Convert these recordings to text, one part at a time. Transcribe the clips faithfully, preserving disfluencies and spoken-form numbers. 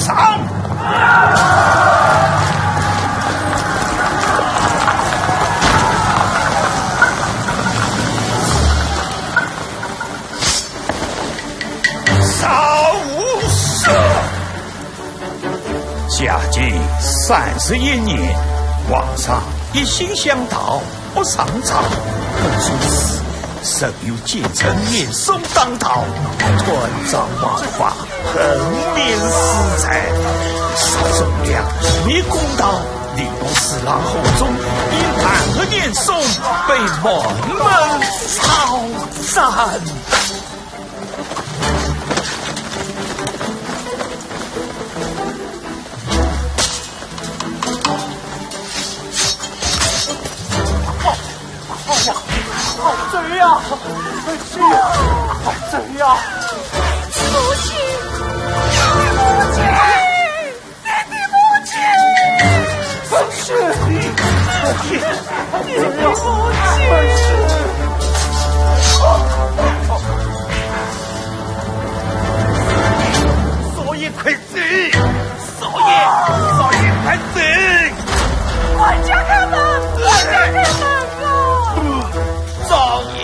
上！杀无赦！嘉靖三十一年，皇上一心向道，不上朝。本书是 曾有奸臣严嵩当道，断章取法，横免私财。宋良一味公道，利用侍郎侯忠，因弹劾严嵩，被满门抄斩。哎呀，快走呀！哎呀，快走呀！父亲，父亲，爹爹，父亲！父亲，爹爹，父亲！少爷，快走！ 少爷，少爷，快走！快叫他们，快叫他们啊！少爷！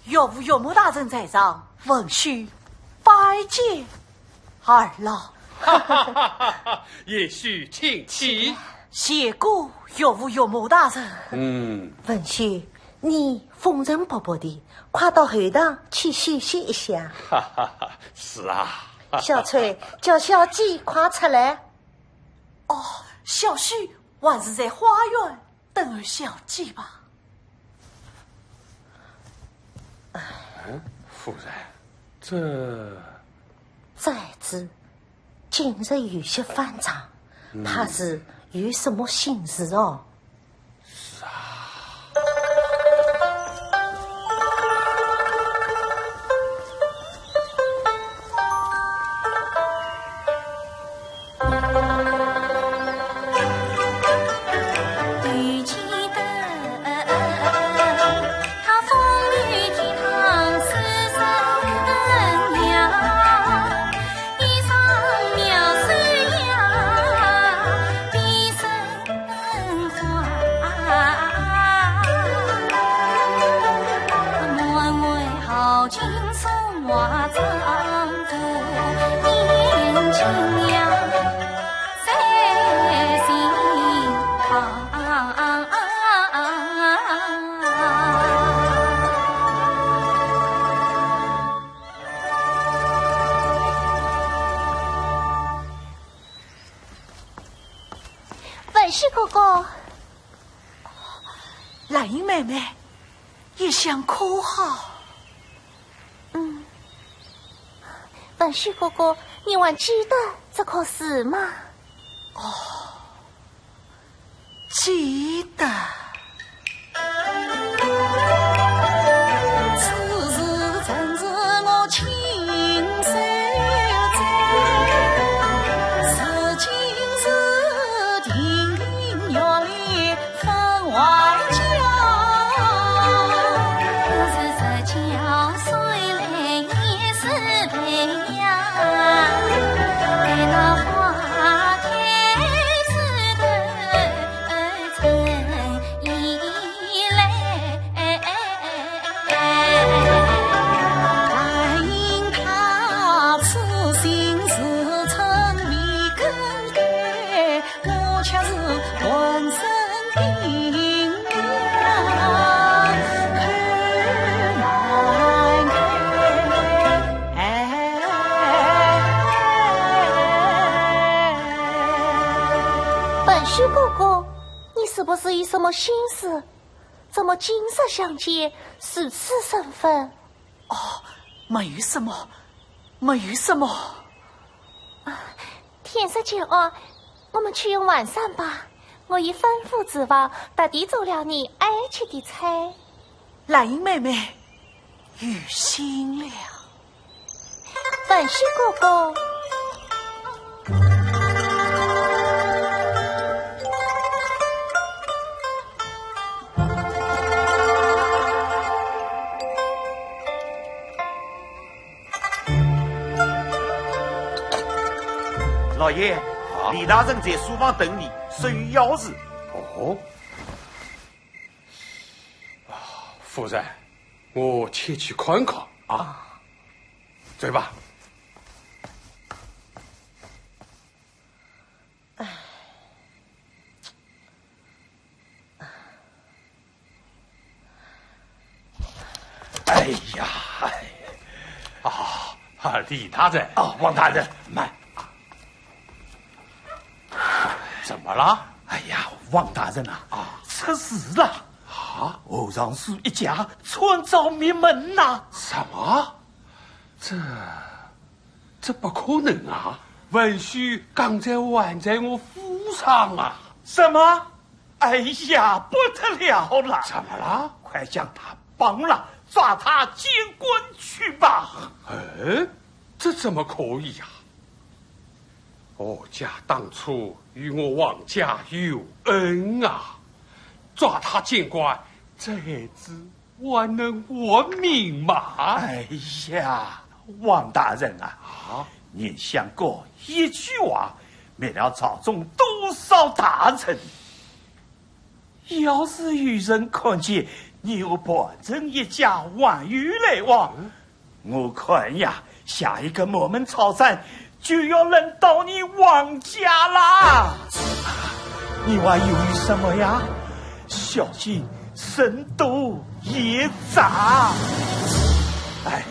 岳父岳母大人在上，文秀拜见二老。哈哈哈哈，贤婿请起。谢过岳父岳母大人。嗯。文秀，你风尘仆仆的，快到后堂去休息一下。哈哈哈，是啊。小翠，叫小姐快出来。哦，小婿还是在花园 等候小姐吧。夫人，这……簪子今日有些反常，嗯。怕是有什么心事哦。是啊。 文秀哥哥。兰英妹妹，一向可好？嗯。文秀哥哥，你还记得这棵树吗？哦，记得。 文秀哥哥，你是不是有什么心事？怎么今日相见如此生分？哦，没有什么，没有什么。天色渐暗，我们去用晚膳吧。我已吩咐厨房，特地做了你爱吃的菜。兰英妹妹，有心了。 文旭哥哥。老爷，李大人在书房等你，说有要事。哦。啊，夫人，我且去看看啊。走吧。 哎呀，哎。啊，啊，李大人。啊，王大人，慢。怎么了？哎呀，王大人啊，啊。出事了。啊？侯尚书一家惨遭灭门呐。什么？这，这不可能啊！文旭刚才还在我府上啊。什么？ 哎呀，不得了了！怎么了？快将他绑了，抓他见官去吧！哎，这怎么可以呀？我家当初与我王家有恩啊，抓他见官，这孩子还能活命吗？哎呀，王大人啊，啊？你想过一句话，灭了朝中多少大臣？ 要是有人看见你和旁人一家还有来往，嗯？我看呀，下一个满门抄斩就要轮到你王家啦！你还犹豫什么呀？小心人多眼杂。哎。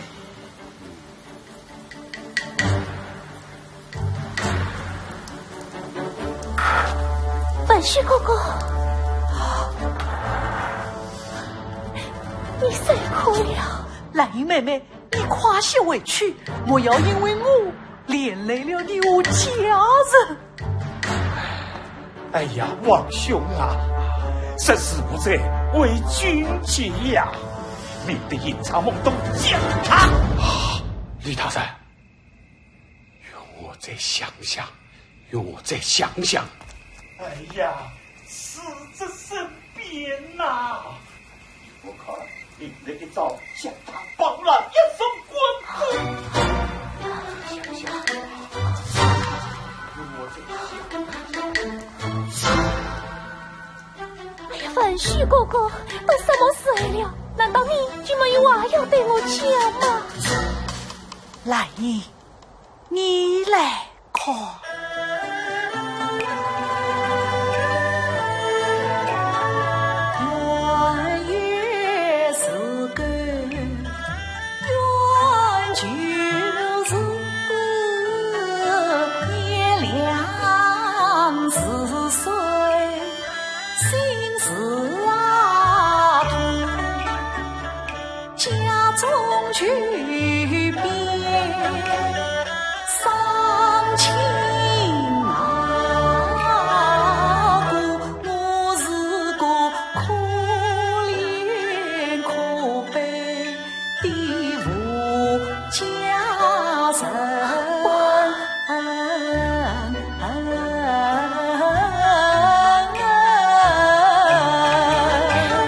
文旭哥哥，你受苦了。兰英妹妹，你快些回去，莫要因为我连累了你和家人。哎呀，王兄啊，识时务者为俊杰呀，免得夜长梦多，将他。李大人， 容我再想想，容我再想想。哎呀，死者身边呐！我看另有一招，将他绑了一送官府。想想，容我再想想。哎呀，文旭哥哥，都什么时候了？难道你就没有话要对我讲吗？兰英， 你来看。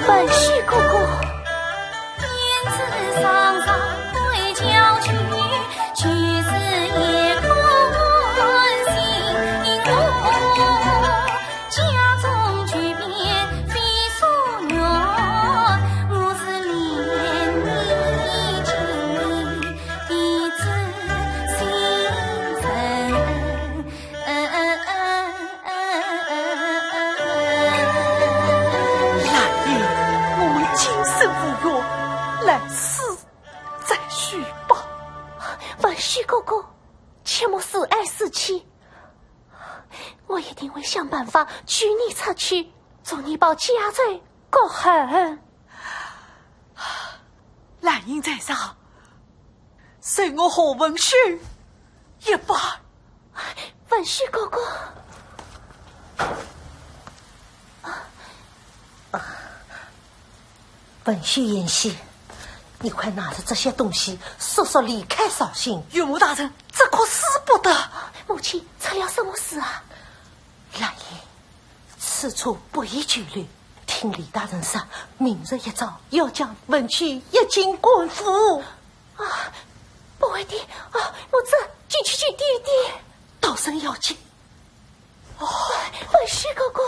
文旭哥哥。兰英，我们今生无缘，来世再续吧。文旭哥哥，切莫思爱思妻，我一定会想办法娶你出去，助你报家仇。国恒。兰英在上，随我和文须一拜。文须哥哥。文须贤婿，你快拿着这些东西，速速离开绍兴。岳母大人，这可使不得。母亲，出了什么事啊？兰英， 此处不宜久留，听李大人说，明日一早要将文须押进官府。啊，不会的，啊，我这……去去去，爹爹。逃生要紧。哦，文须哥哥，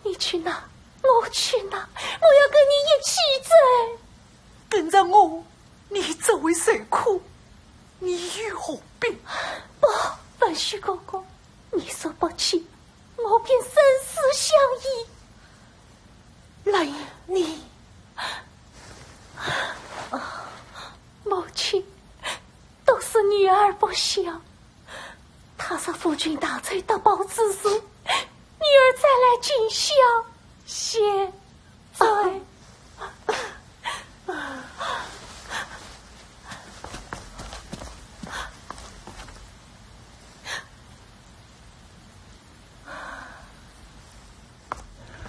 你去哪，我去哪，我要跟你一起走。跟着我，你只会受苦，你有何病？不，文须哥哥，你说不去， 我便生死相依。兰英，你……母亲，都是女儿不孝。她说夫君大仇得报之时，女儿才来尽孝谢罪。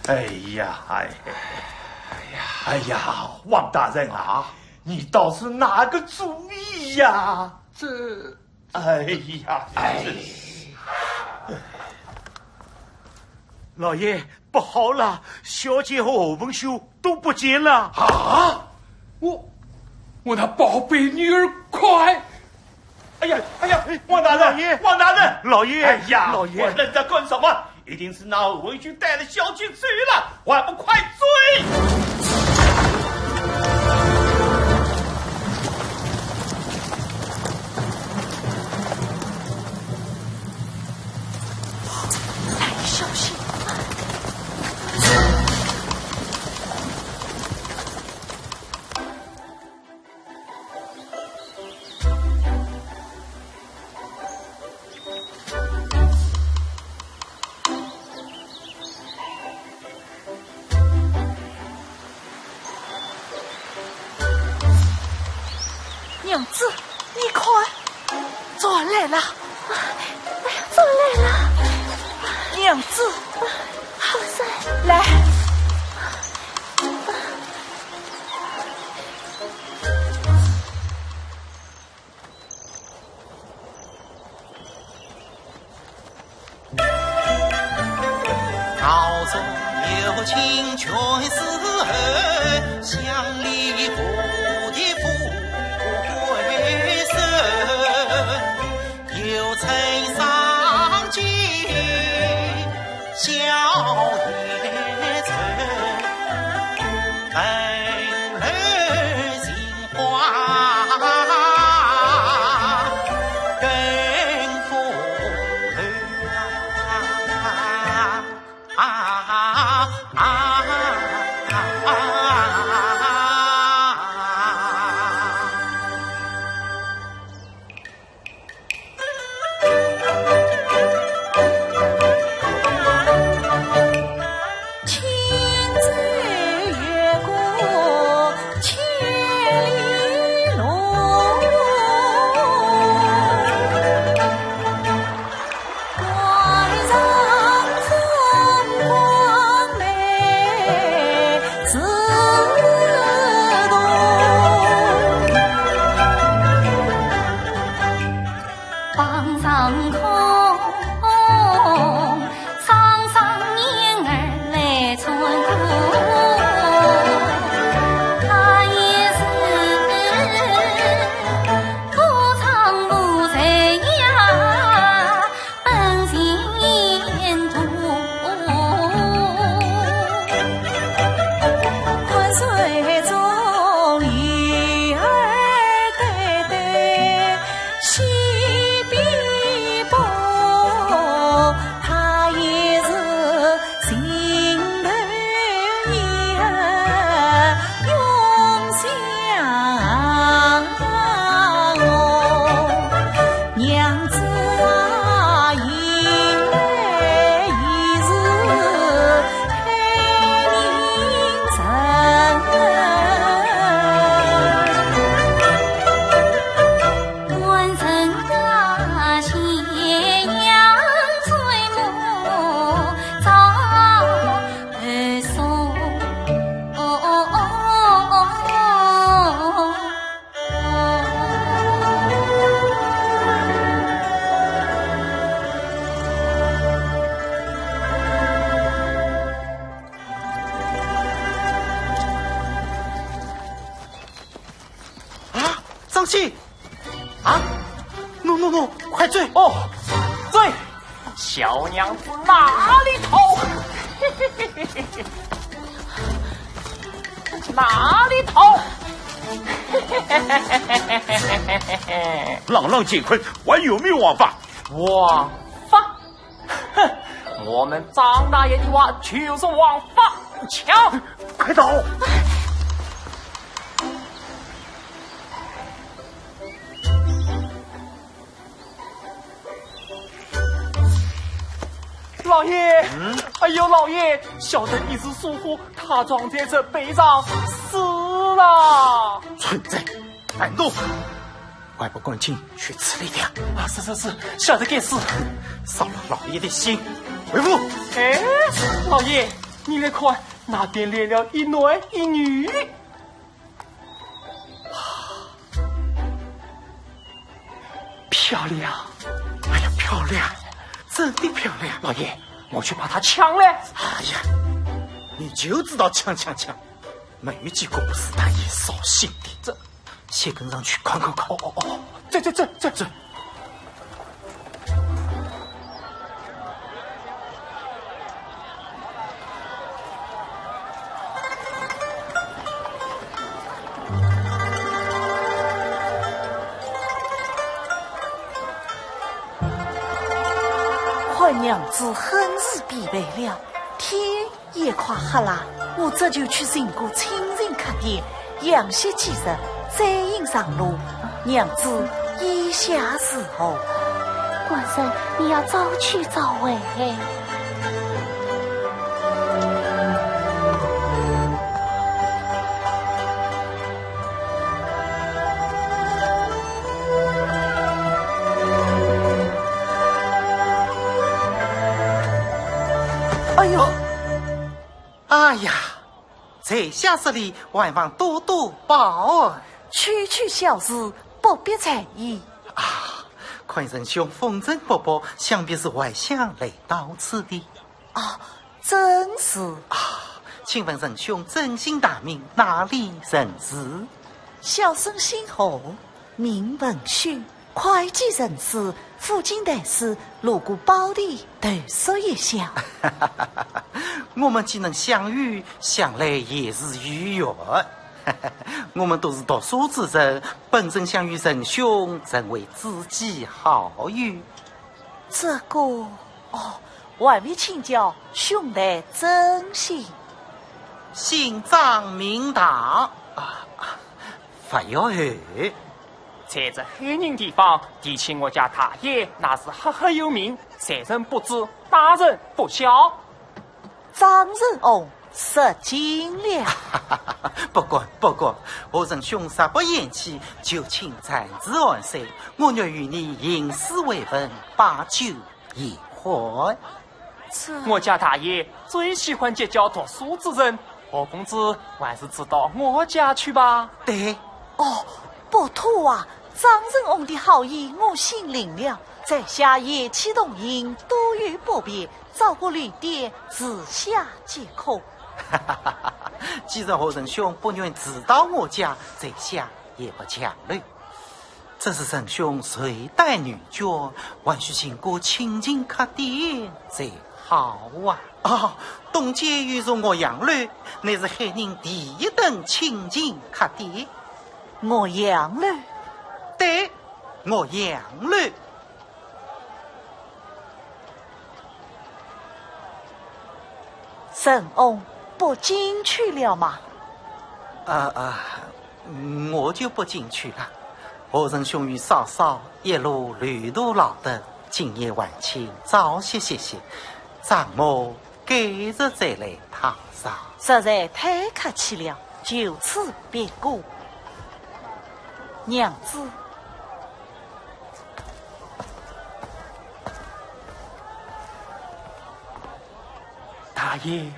哎呀，哎，哎呀，哎呀，王大人啊，你倒是拿个主意呀！这……哎呀，哎，老爷，不好了，小姐和文兄都不见了。啊？我……我那宝贝女儿快……哎呀，哎呀，王大人，老爷，王大人，老爷，哎呀，老爷，我愣着干什么？一定是那文兄带了小姐走了，还不快追！哎，小心！ 娘子，你看，船来了。哎呀，船来了。娘子，好生。来。去！啊？喏喏喏，快追！哦，追！小娘子哪里逃？哪里逃？朗朗乾坤，还有没有王法？王法？哼，我们张大爷的话就是王法，抢！快走！老爷，哎呦，老爷，小生一时疏忽，他撞在这碑上死了。混蛋，慢走！快把官清去处理掉。啊，是是是，小的该死。扫了老爷的兴，回府。哎，老爷，你来看，那边来了一男一女。 漂亮！哎呀，漂亮，真的漂亮！老爷，我去把她抢来。哎呀，你就知道抢抢抢，没有几个不是大爷绍兴的。这，先跟上去看看看。哦哦哦，这这这这这。 看娘子很是疲惫了，天也快黑了，我这就去寻个清静客店， 养息几日，再行上路。娘子意下如何？官人，你要早去早回。哎呦！哎呀！ 在下失礼，还望多多包涵。区区小事，不必在意。啊，看仁兄风尘仆仆，想必是还乡来到此地。啊，正是。啊，请问仁兄尊姓大名，哪里人氏？小生姓何，名文秀。 会稽人氏，赴京谈事，路过宝地，投宿一宵。我们既能相遇，想来也是有缘。我们都是读书之人，本真想与仁兄成为知己好友。这个，哦，还未请教兄台尊姓？姓张名达。啊，勿要后。 在这海宁地方，提起我家大爷，那是赫赫有名，谁人不知，大人不晓。张仁翁失敬了。不敢，不敢，何仁兄若不嫌弃，就请暂时安睡，我愿与你吟诗会文，把酒言欢。 这，我家大爷最喜欢结交读书之人，何公子还是住到我家去吧。对。哦，不妥啊，张仁翁的好意我心领了，在下贤妻同行，多有不便，找个旅店住下即可。既然何仁兄不愿住到我家，在下也不强留。 只是仁兄虽带女眷，还需寻个清静客店才好啊。啊，东街有座岳阳楼，乃是海宁第一等清静客店。岳阳楼？对，岳阳楼。 仁翁不进去了吗？啊，啊，我就不进去了。何仁兄与嫂嫂一路旅途劳顿，今夜还请早些歇息，张某改日再来探望。实在太客气了，就此别过。娘子。 大爷，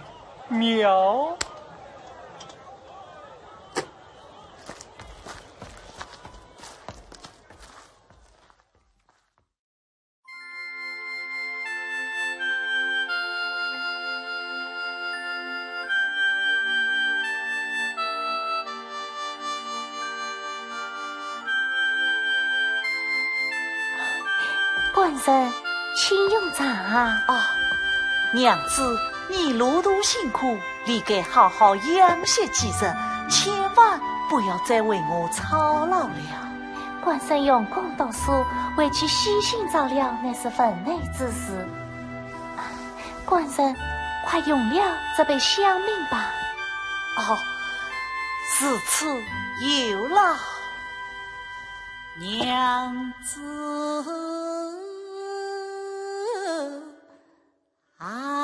妙。官人，请用茶啊。哦，娘子，你路途辛苦，理该好好养息几日，千万不要再为我操劳了。官人用功读书，为妻悉心照料，乃是分内之事。官人，快用了这杯香茗吧。哦，如此有劳。娘子啊。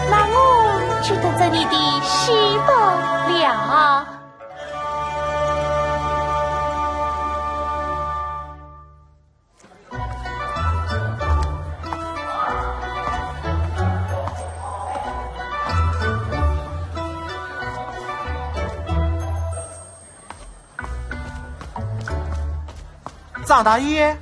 那我就等着你的喜报了。张大爷。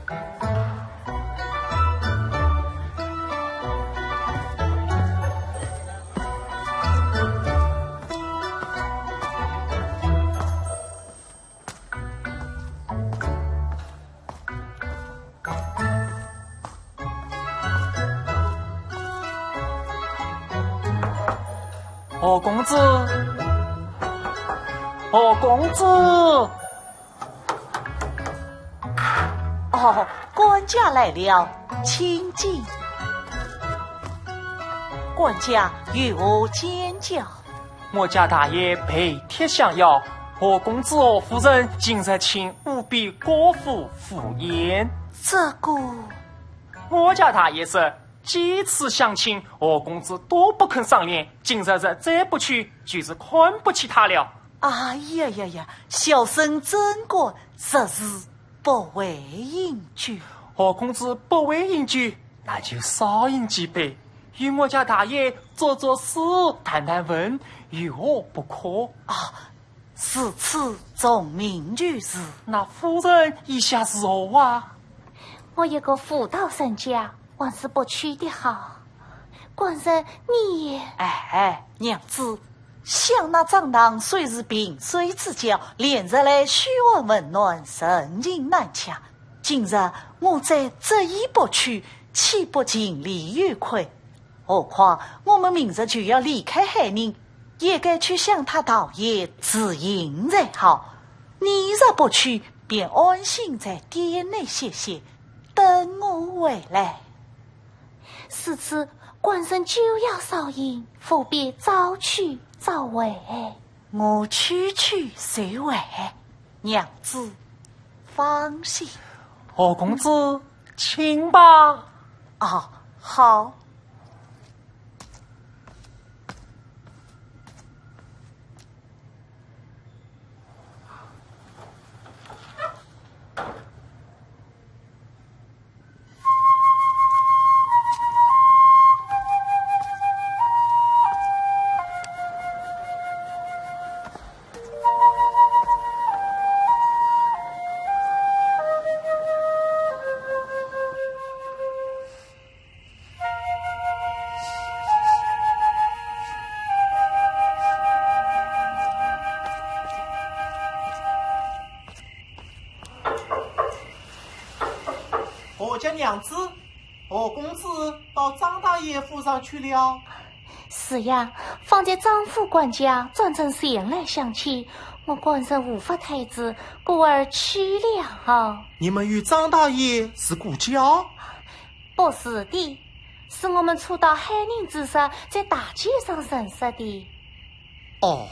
何公子，何公子。哦，管家来了，请进。管家有何见教？我家大爷备帖相邀，何公子何夫人今日请五位高府赴宴。这个……我家大爷说，几次相请，何公子都不肯赏脸，今日若再不去，就是看不起他了。哎呀呀呀，小生真个实是不会饮酒。何公子不会饮酒，那就少饮几杯，与我家大爷坐坐诗，谈谈文，有何不可？啊，如此从命就是。那夫人意下如何啊？我一个妇道人家，还是不去的好。官人，你也……哎，娘子，想那张郎虽是萍水之交，连日来嘘寒问暖，盛情难却。今日我再执意不去，岂不情理有亏？何况我们明日就要离开海宁，也该去向他道一辞行才好。你若不去，便安心在店内歇歇，等我回来。如此官人酒要少饮，务必早去早回。我去去就回，娘子放心。何公子，请吧。啊，好。何家娘子，何公子到张大爷府上去了。是呀，方才张副官家专程前来相请，我官人无法推辞，故而去了。你们与张大爷是故交？不是的，是我们初到海宁之时，在大街上认识的。哦，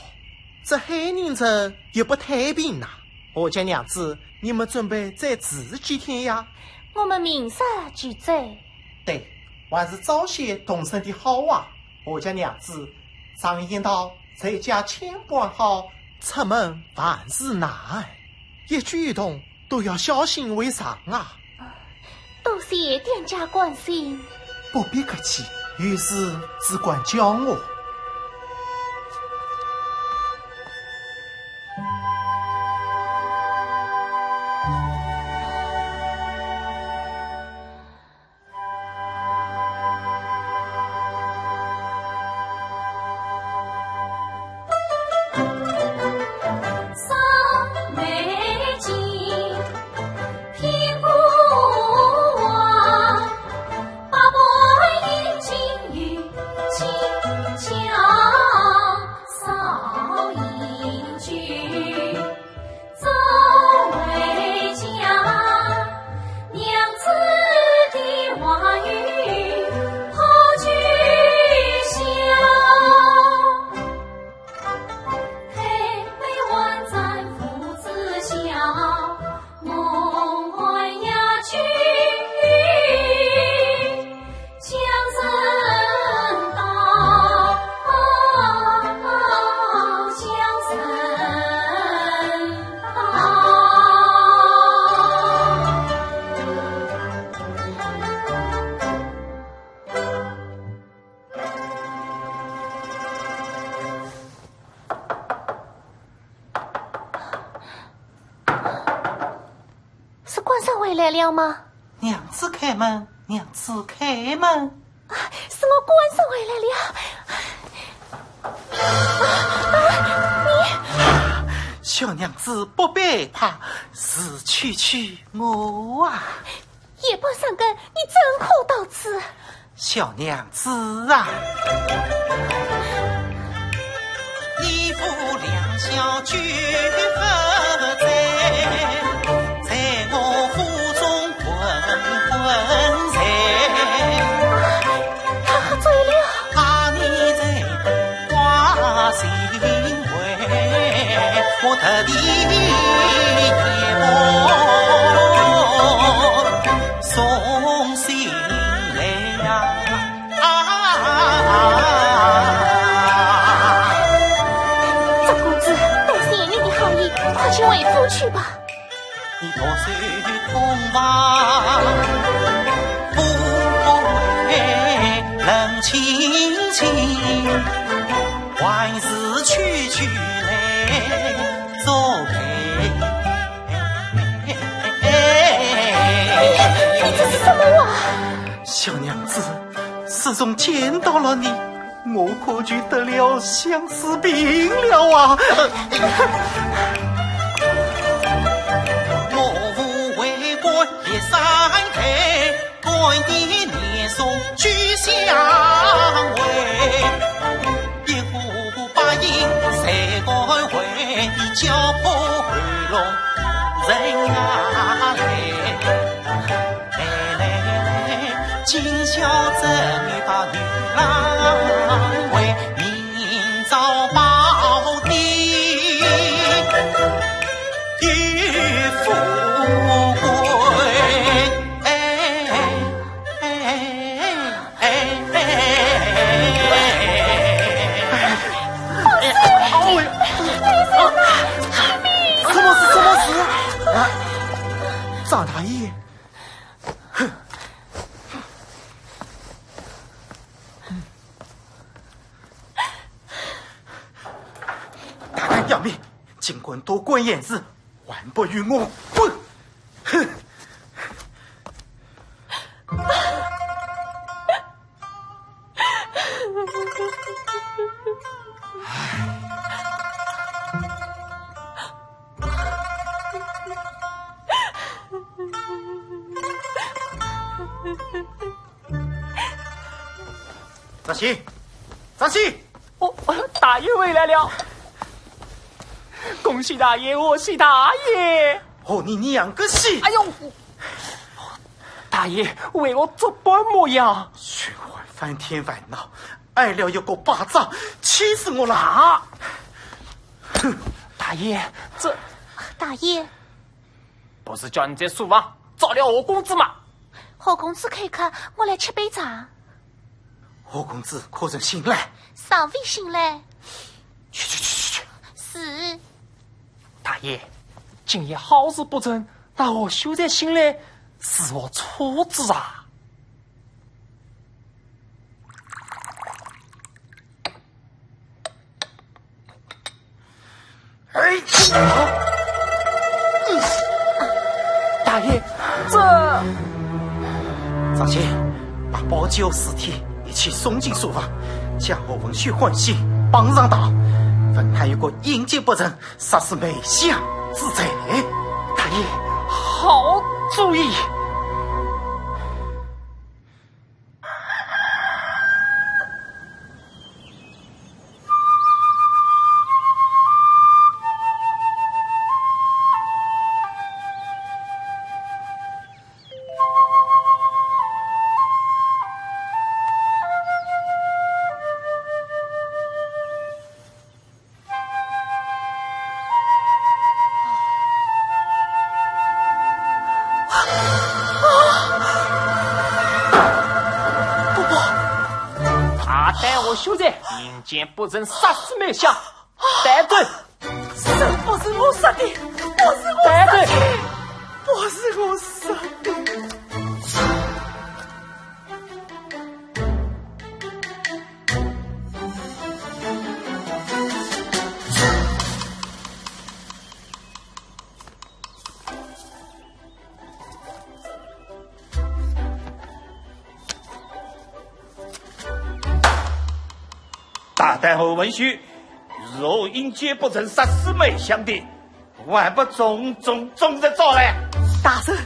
这海宁城也不太平呐。何家娘子，你们准备再住几天呀？我们明日就走。对，还是早些动身的好啊。何家娘子，常言道，在家千般好，出门万事难，一举一动都要小心为上啊。多谢店家关心。不必客气，有事只管叫我。是官人回来了吗？娘子开门，娘子开门。啊，是我官人回来了。啊，啊，你……小娘子不必怕，是区区我啊。 夜半三更，你怎可到此？小娘子啊，你扶良宵酒不醉，在我府中昏昏睡。他喝醉了。怕你在 挂心围，我特地也不送信来呀。啊！张公子，带上去吧。 你这是什么话？小娘子，自从见到了你，我可就得了相思病了啊！什么事？什么事？啊，张大爷！ 大胆刁民，竟敢多管闲事，还不与我滚！哼！ 张喜，张喜！哦，哦，大爷回来了。恭喜大爷，贺喜大爷！贺你娘个喜！哎呦，大爷为我做伴么呀？寻欢翻天烦恼，挨了一个巴掌，气死我了！啊？哼！大爷，这……大爷，不是叫你在书房找了贺公子吗？贺公子口渴，我来吃杯茶。贺公子可曾醒来？尚未醒来。去去去去去！是。大爷，今夜好事不成，那贺秀才醒来是何处置啊？ 哎，大爷，这……张喜，把宝剑和尸体一起送进书房，将贺文秀唤醒，绑上道，问他有个应接不成，杀死梅香之罪。大爷，好主意。 大胆贺秀才，应接不成，杀死梅香，带走。是，不是我杀的，不是我杀的，带走。不是我杀的。 大胆贺文秀，如何应接不成，杀死梅香的，还不重重重罪招来？大人，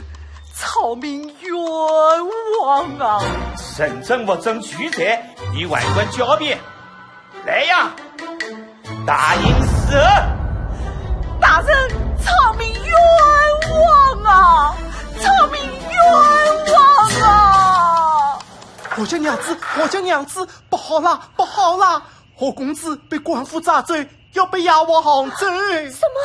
草民冤枉啊！人证物证俱在，你还敢狡辩？ 来呀，大刑死！大人，草民冤枉啊！草民冤枉啊！何家娘子，何家娘子，不好啦，不好啦！何公子被官府抓走，要被押往杭州。什么？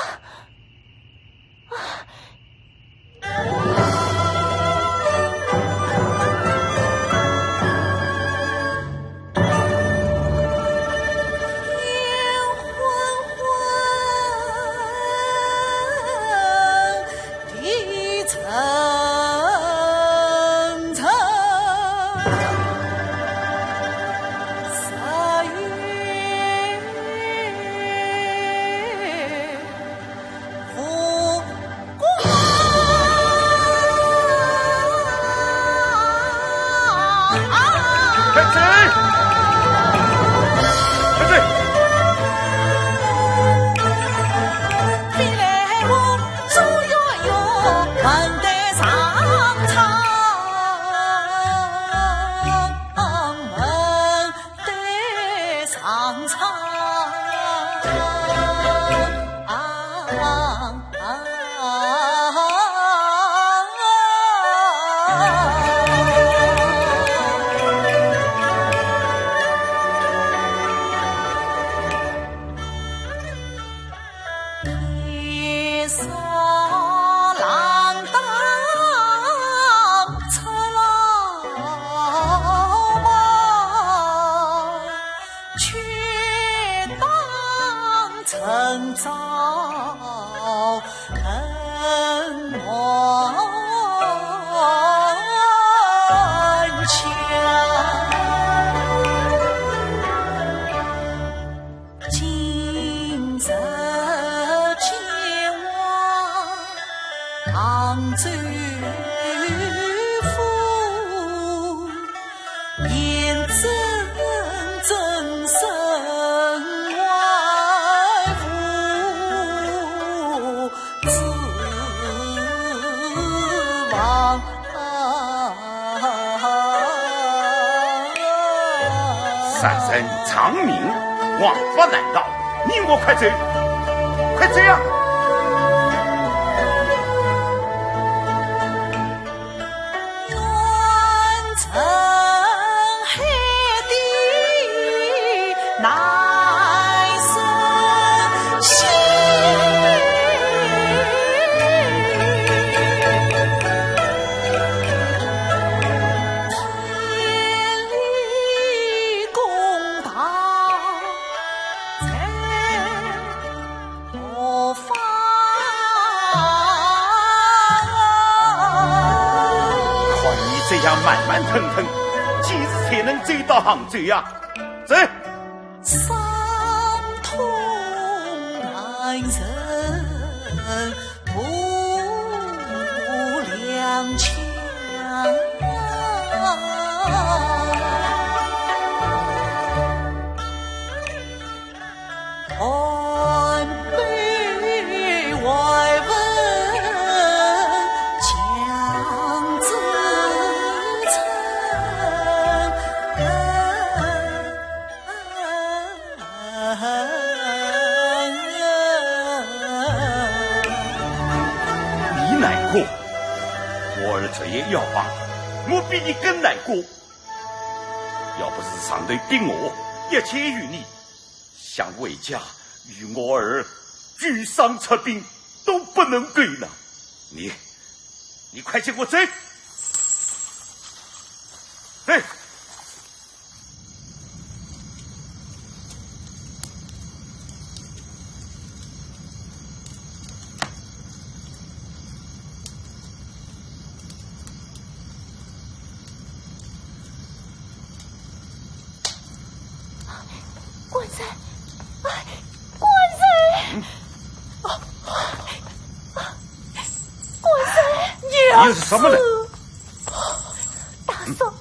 快走！快走！杀人偿命，枉法难逃，你我快走，快走啊！看你这样慢慢腾腾，几时才能走到杭州呀？走！你难过，我儿这也要忘，我比你更难过。要不是上头逼我，一切由你，想回家与我儿举丧出殡都不能够了。你，你快给我走！走！ 官人，哎，官人！啊，啊，官人！你是什么人？大叔，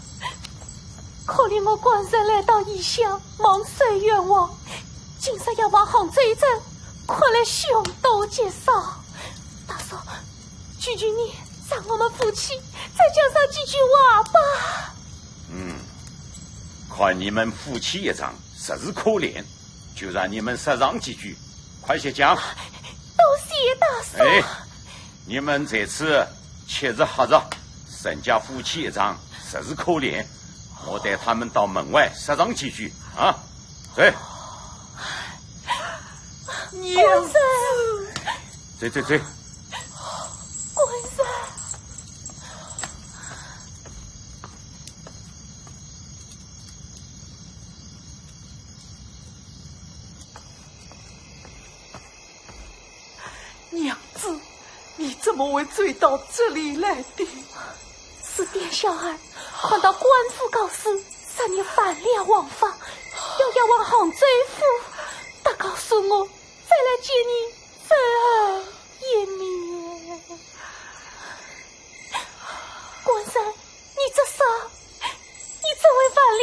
可怜我官人来到异乡，蒙受冤枉，今日要往杭州一走，看来凶多吉少。大叔，求求你让我们夫妻再讲上几句话吧。 嗯，看你们夫妻一场，实是可怜，就让你们说上几句，快些讲。多谢大叔。哎，你们在此吃着喝着，人家夫妻一场，实是可怜，我带他们到门外说上几句啊。走。娘子。走，走，走。官人。 娘子，你怎么会走到这里来的？是店小二看到官府告示，说你犯了王法，要押往杭州府，他告诉我再来见你最后一面。官人，你这伤，你怎会犯了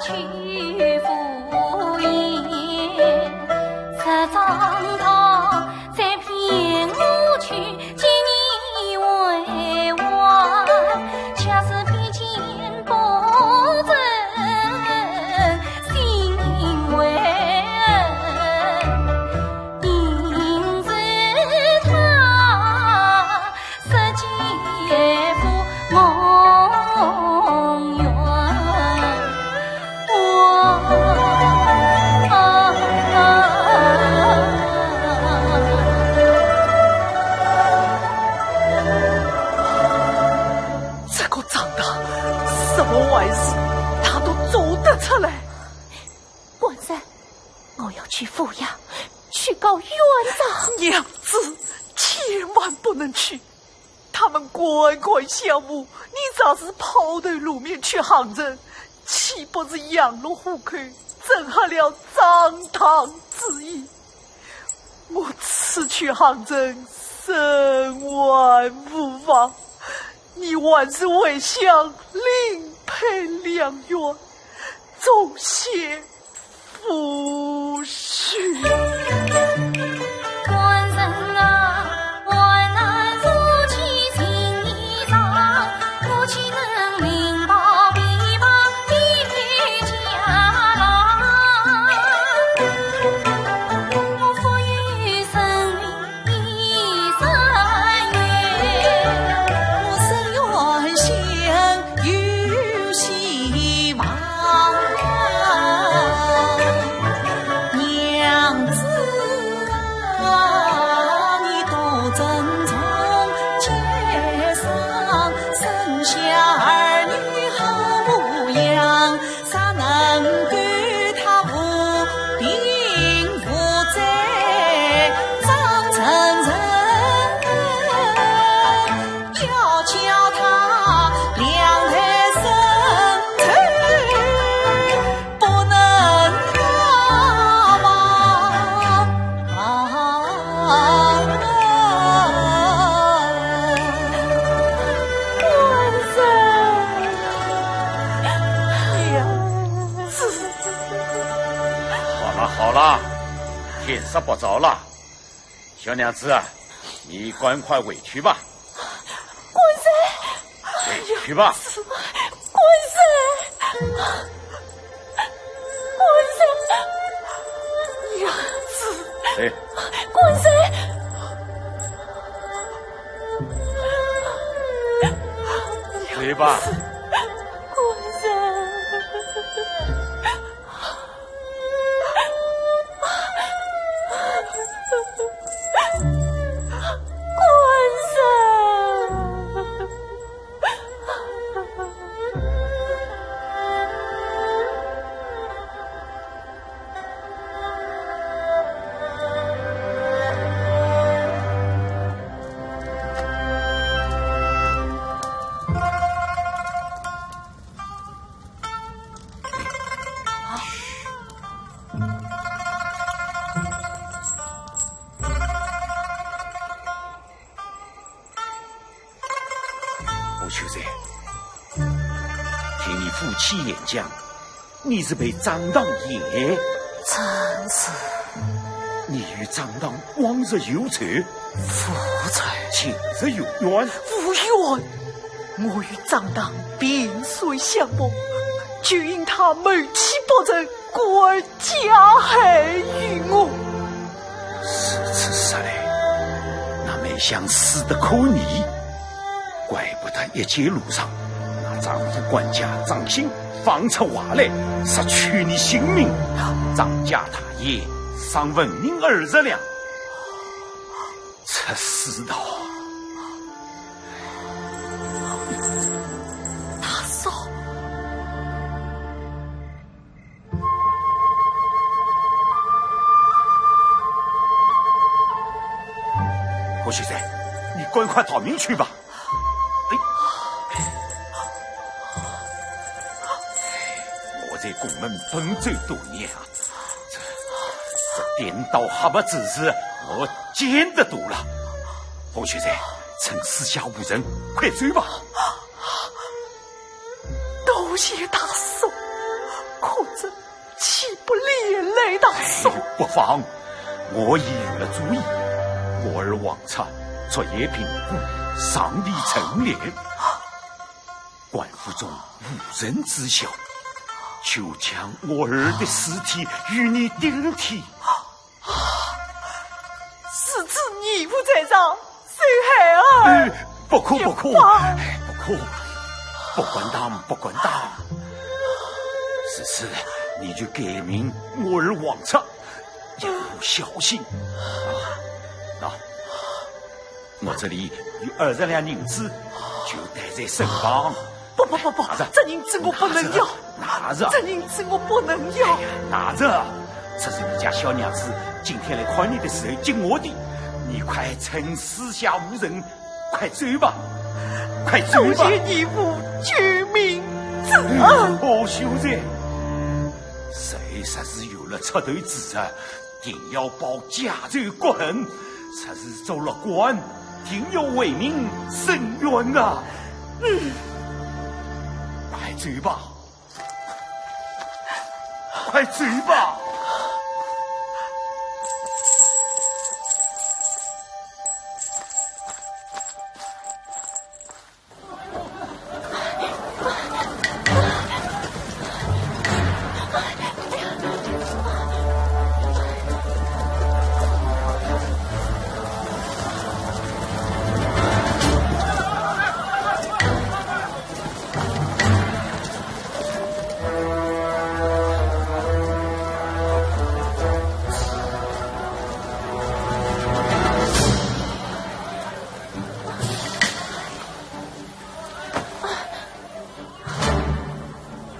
去赴宴，十张堂再骗我去，见你为王，恰似比肩不曾心为恨，应是他 世间父梦圆。这个张当，什么坏事他都做得出来。官人，我要去扶摇，去告冤枉。娘子，千万不能去。 他们官官相护，你若是抛头露面去行刺，岂不是羊入虎口，成合了张当之意？我此去行刺，身外无防，你还是回乡另配良缘，总先 夫婿。官人啊，我那如今情意长，我岂能另抱臂膀比肩郎？我腹有生命 一生缘，我深愿相有希望。娘子啊，你多珍重节上，生下儿女好模样。 啥能够他无病无灾，张成人要叫他两代生存不能逃亡。 啊，官人。娘子。好了，好了，天色不早了。小娘子啊，你赶快回去吧。 官人，回去吧。官人，官人，娘子，哎，官人，回吧。官人。吴秀才，听你夫妻言讲，你是被张当害？正是。你与张当往日有仇？无仇。近日有冤？无冤。我与张当萍水相逢，就因他谋妻不成，故而 加害于我。如此说来，那梅香死得可疑，怪不得一介路上，那张府管家张兴放出话来，说取你性命，张家大业，赏纹银二十两。这世道啊！大嫂。 吴秀才，你赶快逃命去吧。哎，我在宫门奔走多年啊，这，这颠倒黑白之事我见得多了。吴秀才，趁四下无人，快走吧。 多谢大叔，可大嫂。哎，不妨，我已有了主意。我儿王策昨夜病故，尚未成年。官府中无人知晓，就将我儿的尸体与你顶替。 是子义父在上，受害儿。哎，不可，不可，不可，不敢当，不敢当。如此，你就改名我儿王策，养我孝心。啊，喏，我这里有二十两银子，就带在身旁。 不不不不，拿着，这银子我不能要，拿着，这银子我不能要。拿着，这是你家小娘子今天来看你的时候给我的，你快趁四下无人，快走吧，快走吧。多谢义父救命之恩。哦，秀才，谁说是有了出头之日，定要报家仇国恨，说是做了官，定要为民伸冤啊！嗯，快走吧，快走吧！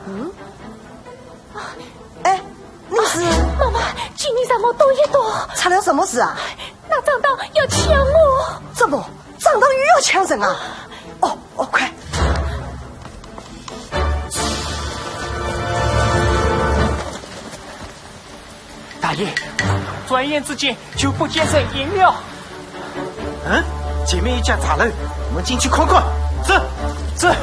嗯？哎，你是？妈妈，请你让我躲一躲。出了什么事啊？那张当要抢我。怎么？张当又要抢人啊？哦，哦，快！大爷，转眼之间就不见人影了。嗯，前面一家茶楼，我们进去看看。走，走。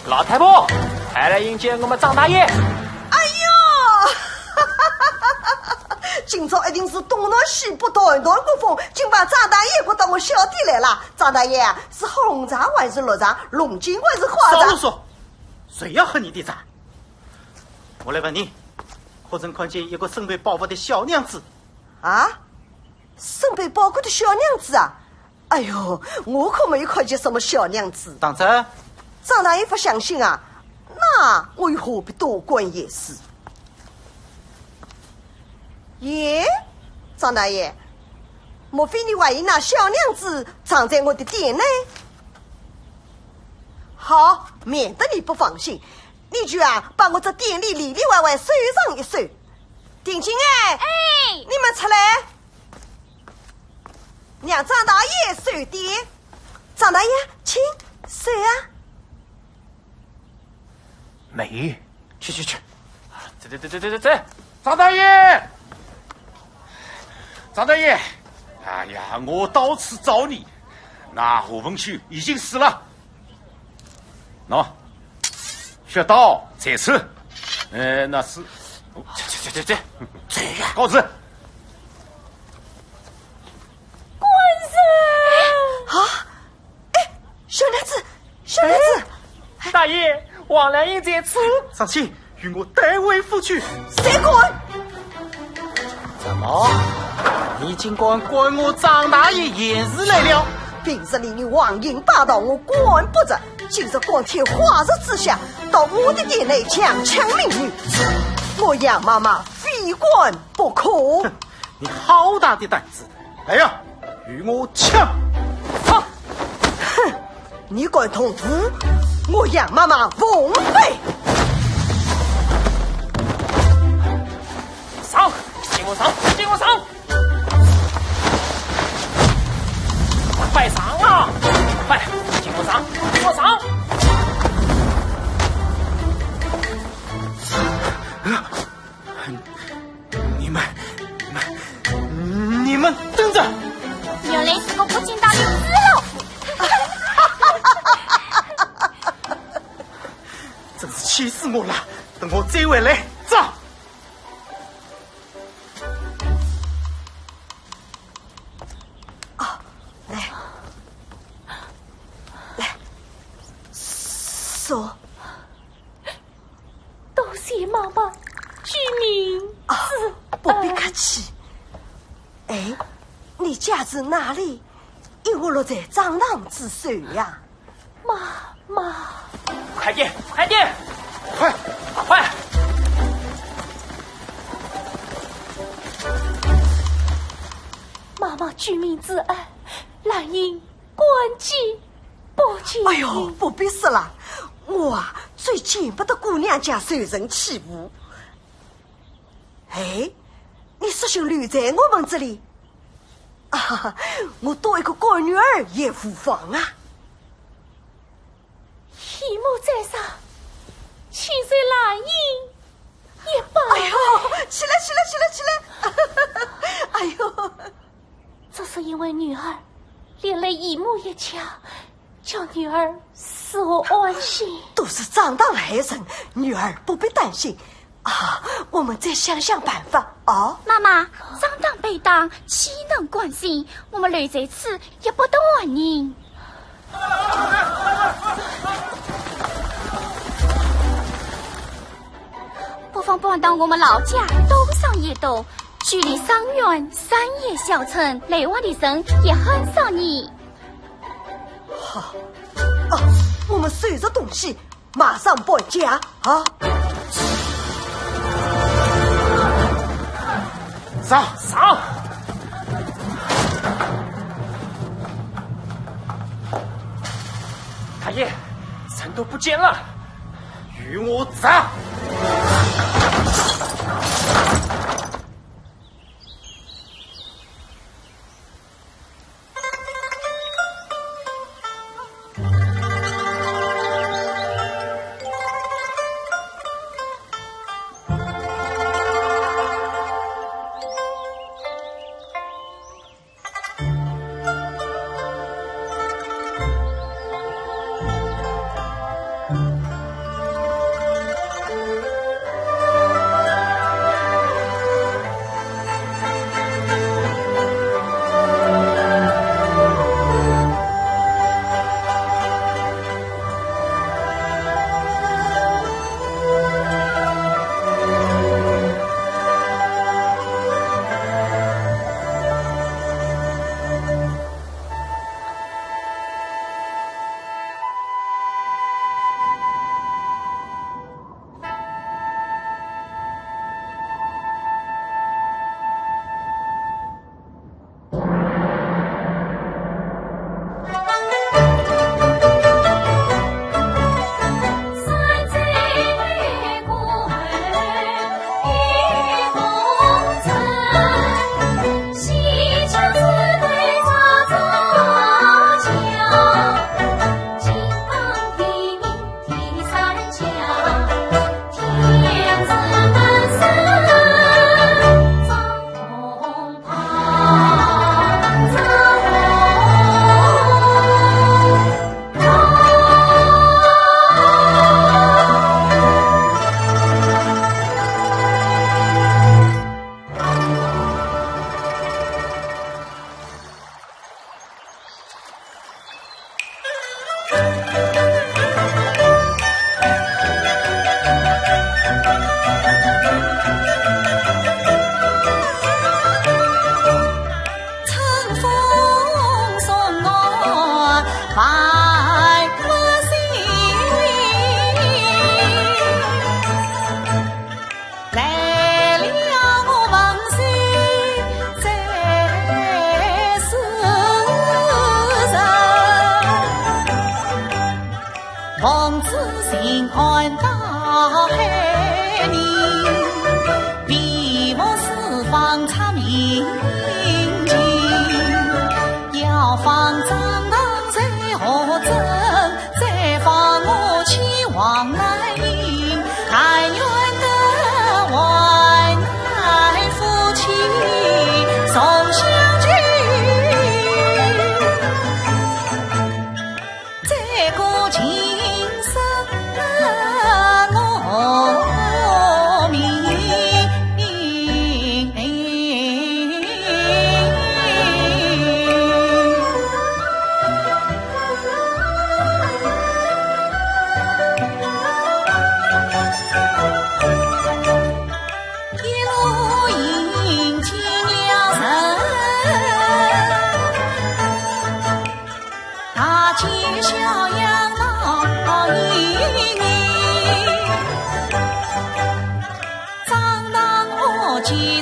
老太婆，快来迎接我们张大爷。哎呦，今朝一定是东南西北、断断国风，竟把张大爷给当我小弟来了。张大爷啊，是喝红茶还是绿茶？龙井还是花茶？少啰嗦，谁要喝你的茶？ 我来问你，可曾看见一个身背包袱的小娘子？啊？身背包袱的小娘子啊？哎呦，我可没有看见什么小娘子。当真？张大爷不相信啊？那我又何必多管闲事？耶，张大爷，莫非你还有那小娘子藏在我的店内？好，免得你不放心， 你就啊，把我这店里里里外外搜上一搜。定金哎，哎，你们出来，让张大爷搜点。张大爷，请，搜啊。没有。去去去。走走走走走走。张大爷，张大爷，哎呀，我到处找你，那何文秀已经死了。 喏，穴道在此。呃，那是，去去去去去，走呀！告辞。官人！啊？哎，小娘子，小娘子！哎，大爷，王良英在此。上去，与我带回府去。谁敢？ 怎么？你竟敢管我张大爷闲事来了？平日里你横行霸道，我管不着，今日光天化日之下，到我的店内强抢民女，我杨妈妈非管不可。哼，你好大的胆子！来呀，与我抢！上！哼， 你敢动武，我杨妈妈奉陪。上，给我上，给我上！快上啊！快，给我上，给我上！ 你们，你们，你们等着！原来是个不讲道理的死老虎。真是气死我了！等我追回来。走。啊，来，来，坐。多谢妈妈救命之恩。啊，不必客气。哎，你家住哪里？因何落在张郎之手呀？ 妈妈。快点，快点，快，快！妈妈救命之恩，兰英感激不尽。哎呦，不必说了，我啊，最见不得姑娘家受人欺负。 哎，你索性留在我们这里。啊，我多一个干女儿也无妨啊。姨母在上，请随兰英一拜。哎呦，起来，起来，起来，起来！哎呦，这是因为女儿连累姨母一家，叫女儿死后安心。都是张郎害人，女儿不必担心。 啊，我们再想想办法哦。妈妈，张郎被打，岂能甘心？我们留在此也不得安宁。不妨搬到我们老家东上一带，距离上远，山也小城，来往的人也很少呢。好，啊，我们收拾东西， 马上搬家啊！上，上！大爷，人都不见了，与我上！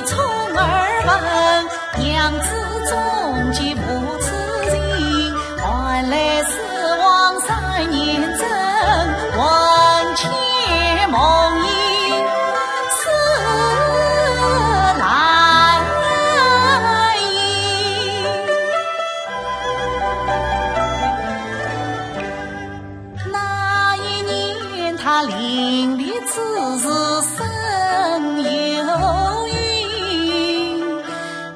充耳闻，娘子中间无此情，换来四王三年正，魂牵梦萦思来意。那一年他临别之时深有云，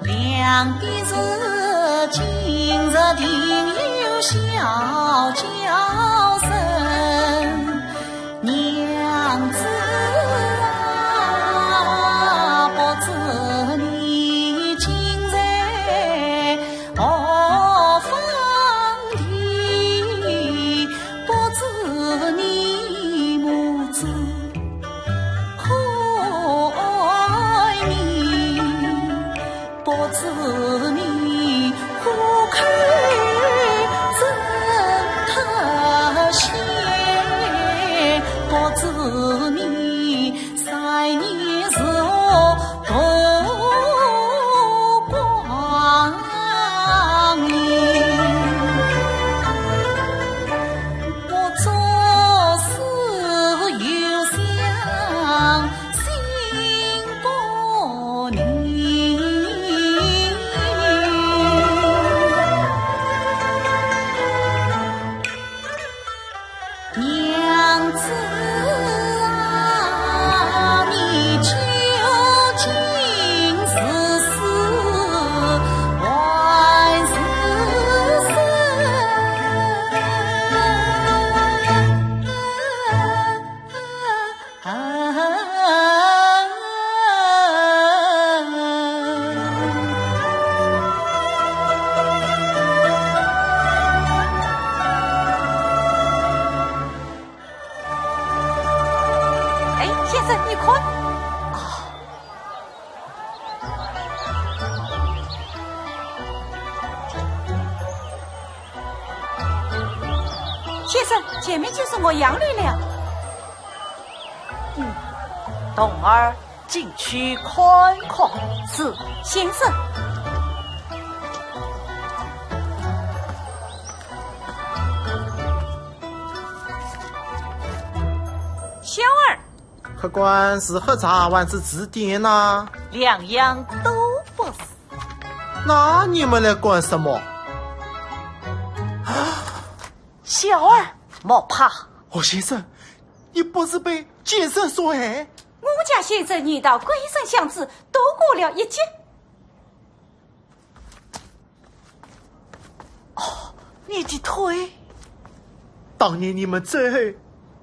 两边是今日定有小轿声。娘子啊，不知你今在 何方地，不知你母子可爱你，不知你虎口怎特写，不知你 三年是何度光阴，不作思又想心不宁。 娘子啊，你究竟是死还是生？ 哎，先生，你看。啊。先生，前面就是岳阳楼了。嗯，童儿进去看看。是，先生。 小儿。客官是喝茶还是指点呐？两样都不是。那你们来干什么？小儿，莫怕。哦，先生，你不是被奸人所害？我家先生年到归顺乡志，躲过了一劫。 哦，你的腿。当年你们走后，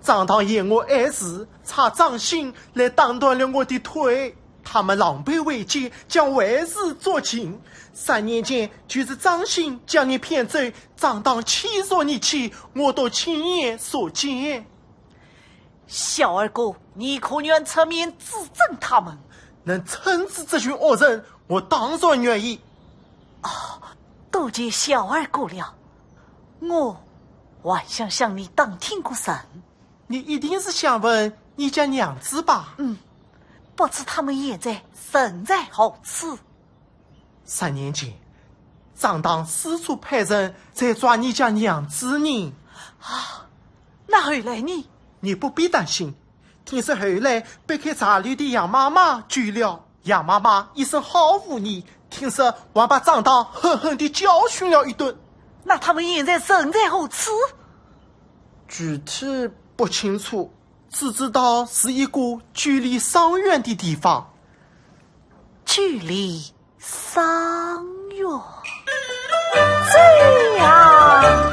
张当嫌我碍事，差张兴来打断了我的腿。他们狼狈为奸，将坏事做尽。三年前，就是张兴将你骗走，张当欺弱你妻，我都亲眼所见。 小二哥，你可愿出面指证他们？能惩治这群恶人，我当然愿意。哦，多谢小二哥了。我还想向你打听个事。你一定是想问你家娘子吧？嗯，不知他们现在身在何处？ 三年前，张当四处派人在抓你家娘子呢。啊，那后来呢？你不必担心，听说后来被开茶楼的杨妈妈救了。杨妈妈一生好护你，听说还把张当狠狠地教训了一顿。那他们现在身在何处？具体不清楚，只知道是一个距离桑园的地方。 距离桑园。这样。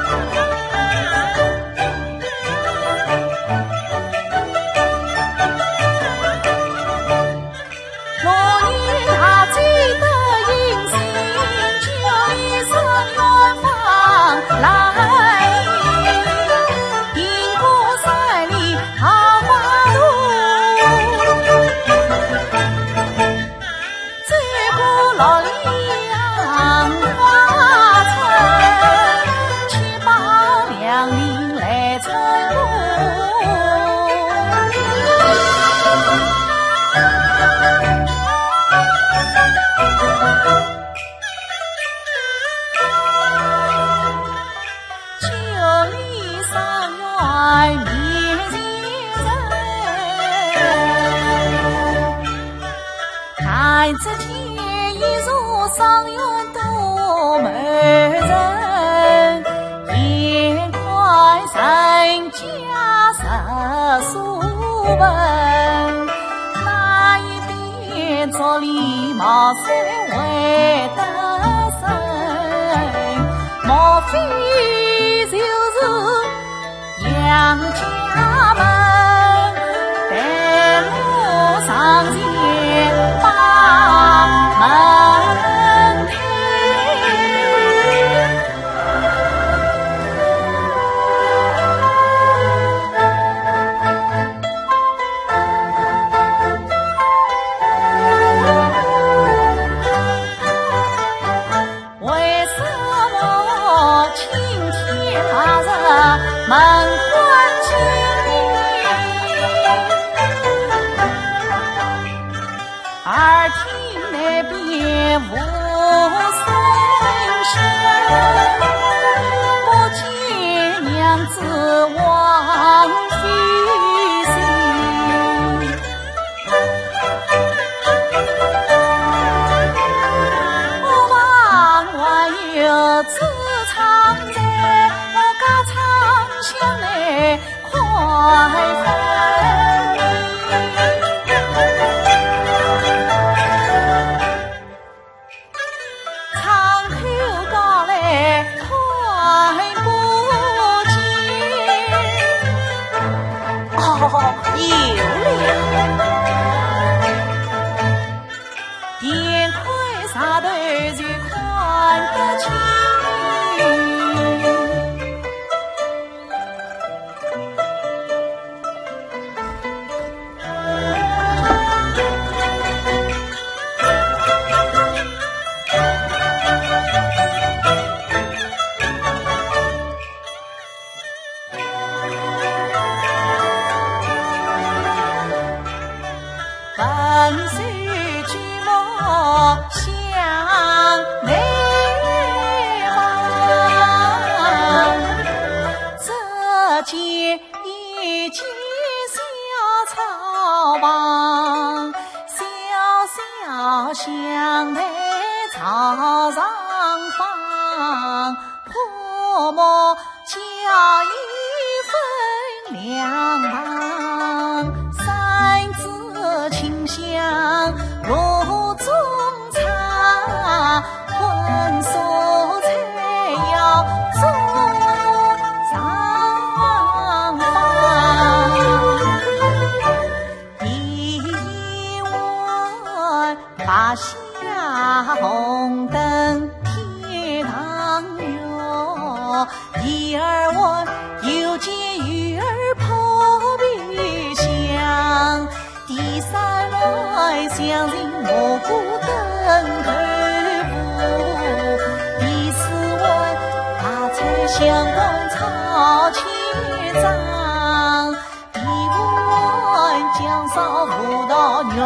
只见一座桑园多美人，眼看人家十所盆，那一边竹篱茅塞围得深，莫非就是 杨家门，待我上前把门开。为什么今天踏入门关前，耳听那边无声响，不见娘子王妃醒。 我望还有知唱在，我家唱响来快分明。唱口高来看不见。哦，有了。眼看舌头就看得清。 本是举目相望，只见一间小草房，小小香台朝上放， 泼墨交椅分两旁，三枝清香炉中插，荤素菜肴中上放。 一碗八下红灯天堂月，第二碗又见鱼儿扑鼻香，第三碗香rin蘑菇炖豆腐，第四碗白菜香干炒千张。 第五碗酱烧葡萄牛肉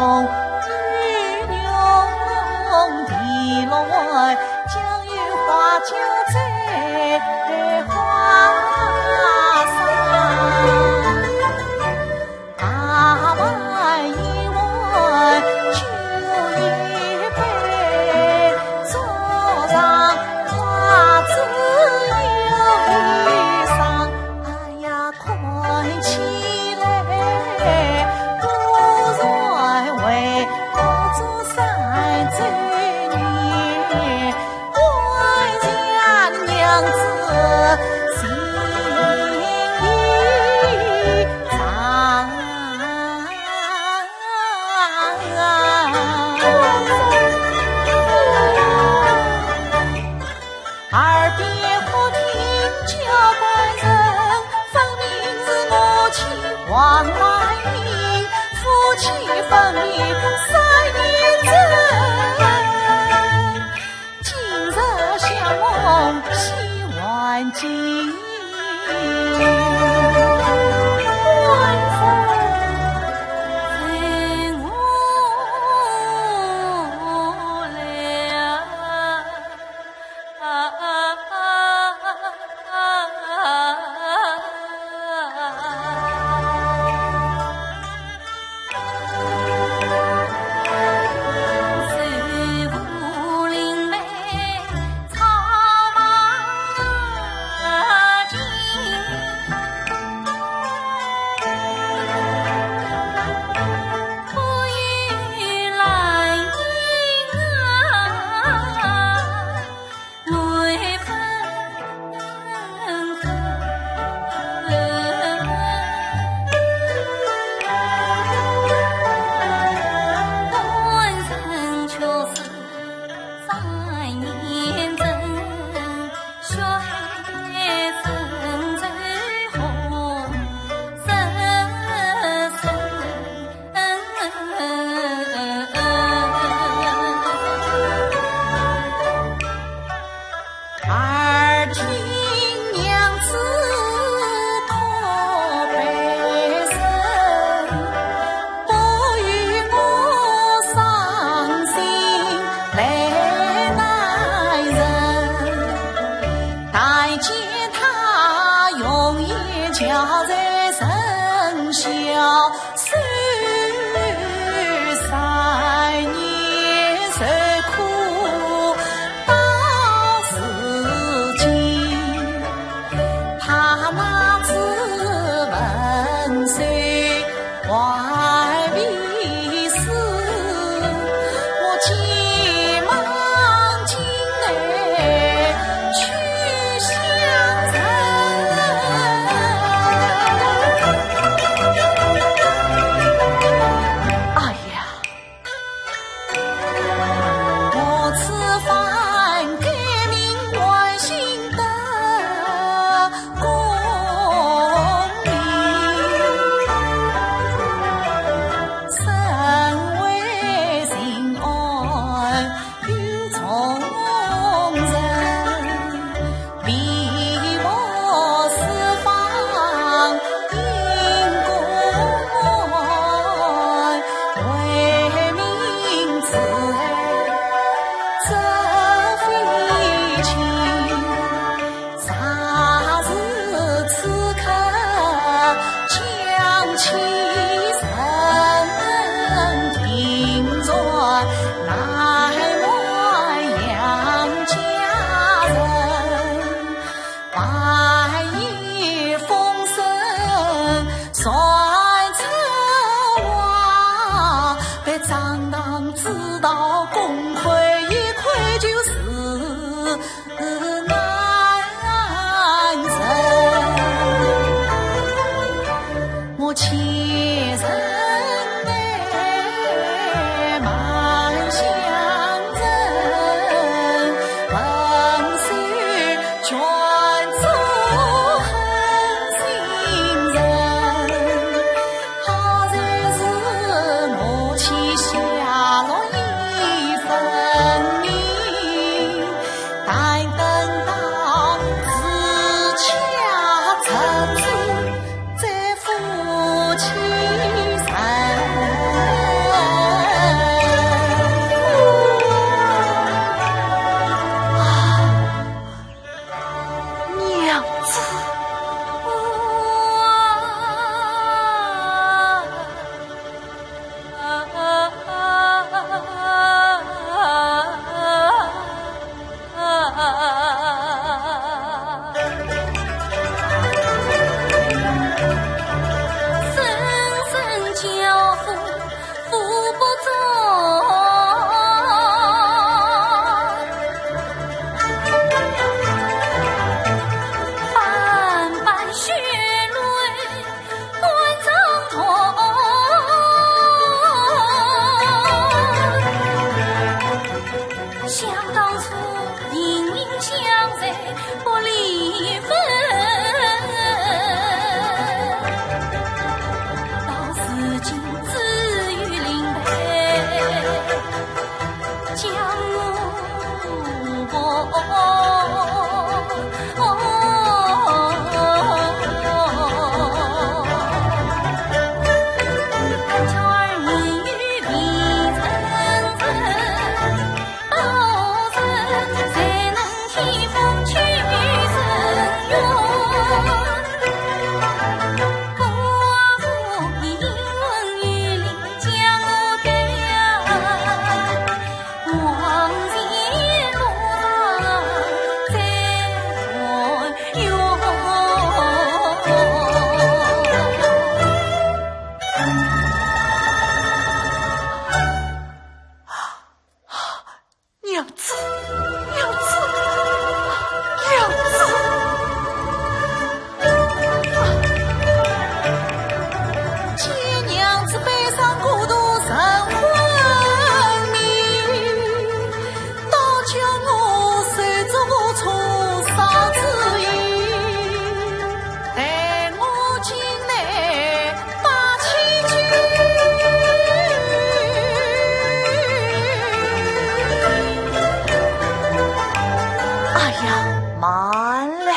蓉，第六碗酱油花椒醉花生。大碗一碗酒一杯，桌上花枝又一双。 哎呀，看起来果然为我做三周年，我家娘子心意长。 耳边忽听叫官人，分明是我妻王兰英，夫妻分离三年整。今日相逢喜还惊。官人，随我来。娘子。 想当初，英名响在百里奔，到如今只有林黛将我娘子，娘子，娘子。 哎呀，慢来。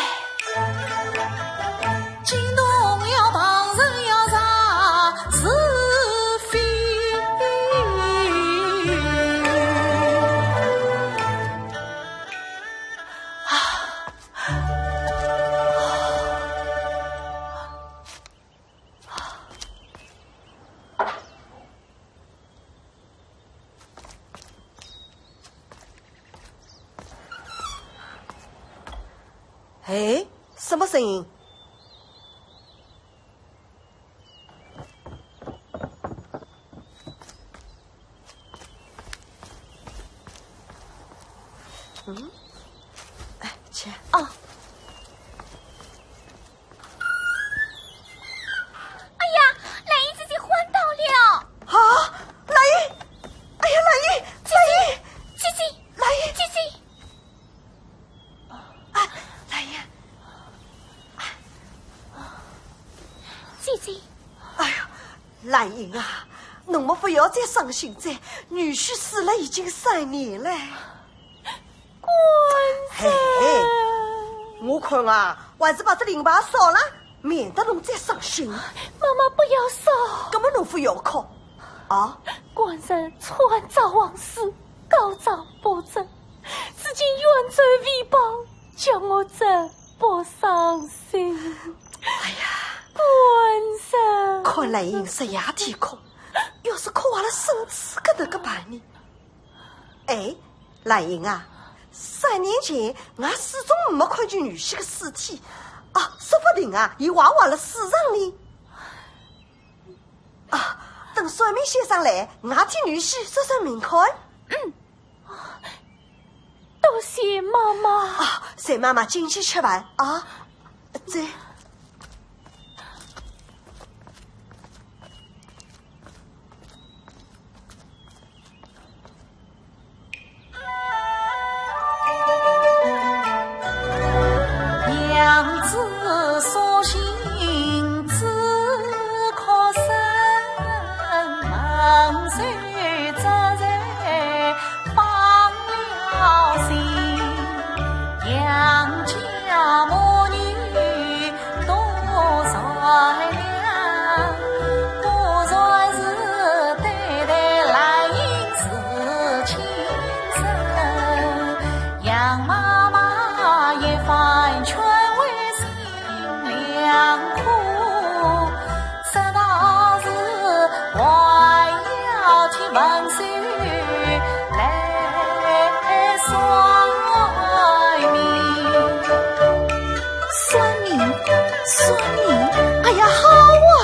哎，什么声音？嗯？哎，去。哦。 哎呀，兰英姐姐昏倒了！啊，兰英！哎呀，兰英，兰英！姐姐，兰英！姐姐！哎，兰英！姐姐！哎呦，兰英啊，侬么不要再伤心哉，女婿死了已经三年了。 官人。嘿，我看啊，还是把这灵牌烧了，免得侬再伤心。妈妈不要烧。搿么侬勿要哭啊？官人穿着黄丝，高枕八尺，如今远走为邦，叫我怎不伤心？哎呀，官人。看兰英日夜啼哭，要是哭坏了身子，搿能个办呢？ 哎，兰英啊，三年前我始终没看见女婿的尸体，啊，说不定啊，伊还活了世上呢。啊，等算命先生来，我替女婿算算命看。嗯。多谢妈妈。啊，随妈妈进去吃饭啊。这。算命？算命？哎呀，好啊！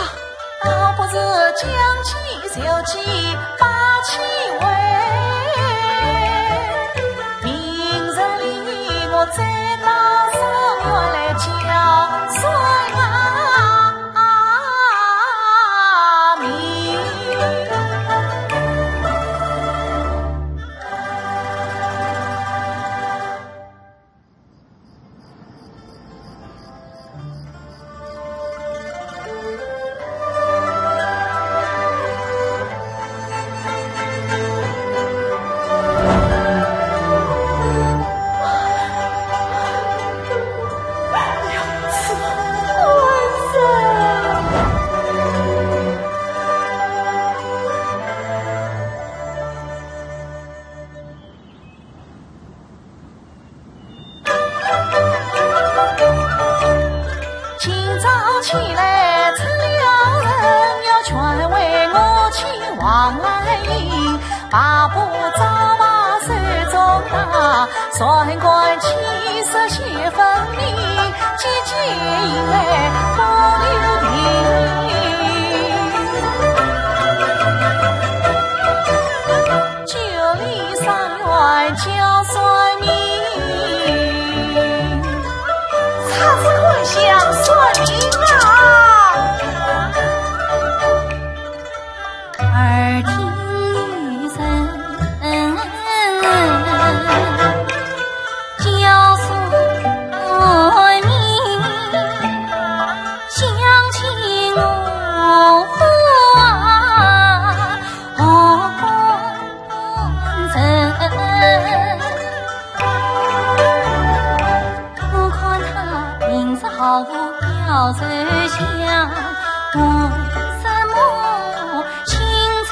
今朝起来出了人，要全为我请王来英。八步招牌手中拿，算官七十写分明，几经引来风流名。九里三 官叫算命，插翅看相算命啊！耳听有人叫算命，想起我啊， 何官人？我看他名字好标，手相，为什么青春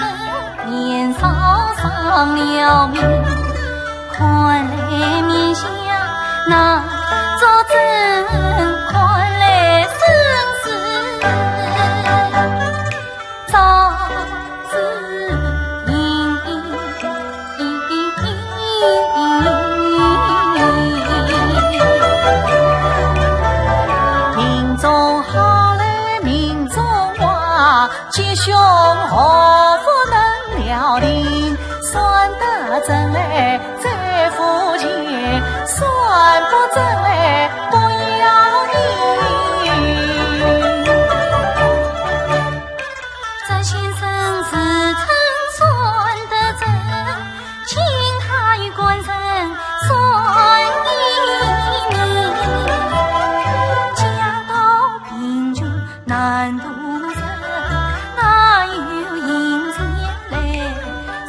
年少丧了命？看来面相难作准，看来生死 早知明。命中好来命中坏，吉凶祸福能料定，算得准来再付钱，算不准来不要命。 这先生自称算得准，请他与官人算一命。家道贫穷难度人，哪有银钱来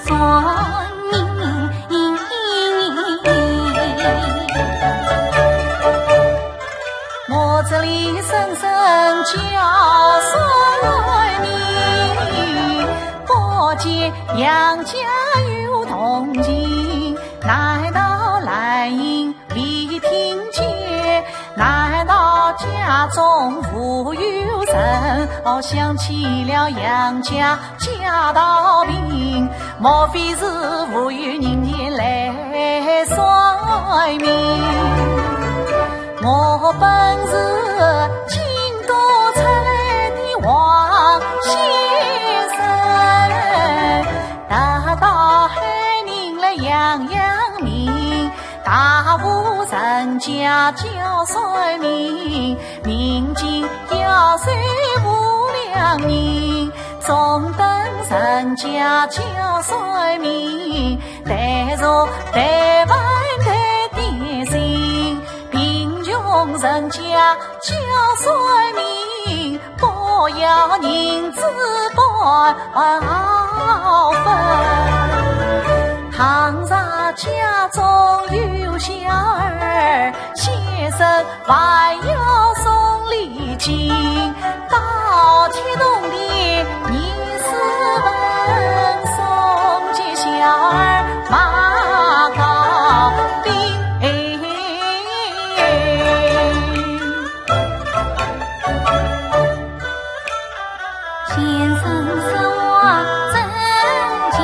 算命。我这里声声叫算命，不见杨家有动静，难道兰英未听见？难道家中无有人？哦，想起了杨家 家道贫，莫非是无有人前来算命？我本是京都出来的王先生，得到海宁来养养命，大户人家叫算命，命金要寿无量年。 中等人家叫算命，待茶待饭待点心。贫穷人家叫算命，不要银子半毫分。倘若家中有小儿，先生 还要送礼金，倒贴铜钿二十文，送给小儿马高兵。先生说话真情。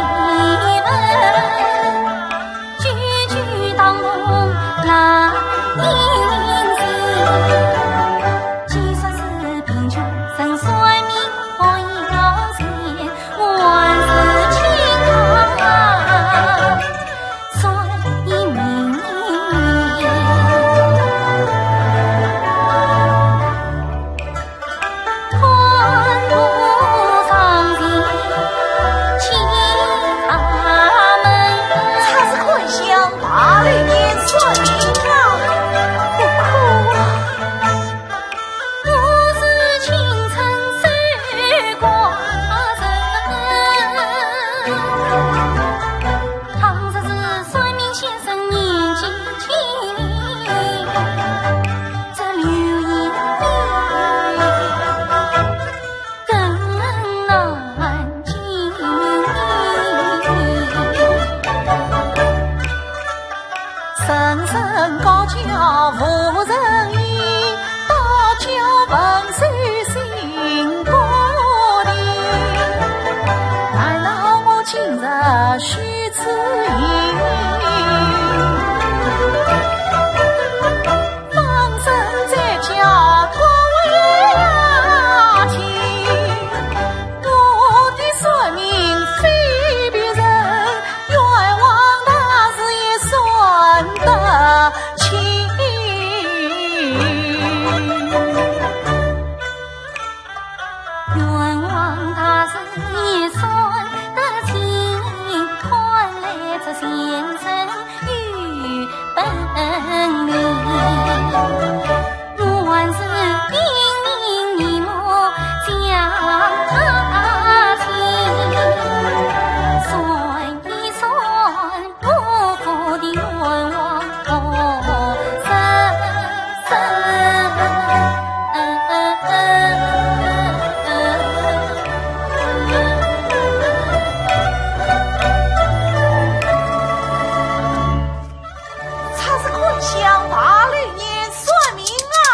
插翅观香，爬楼念算命啊！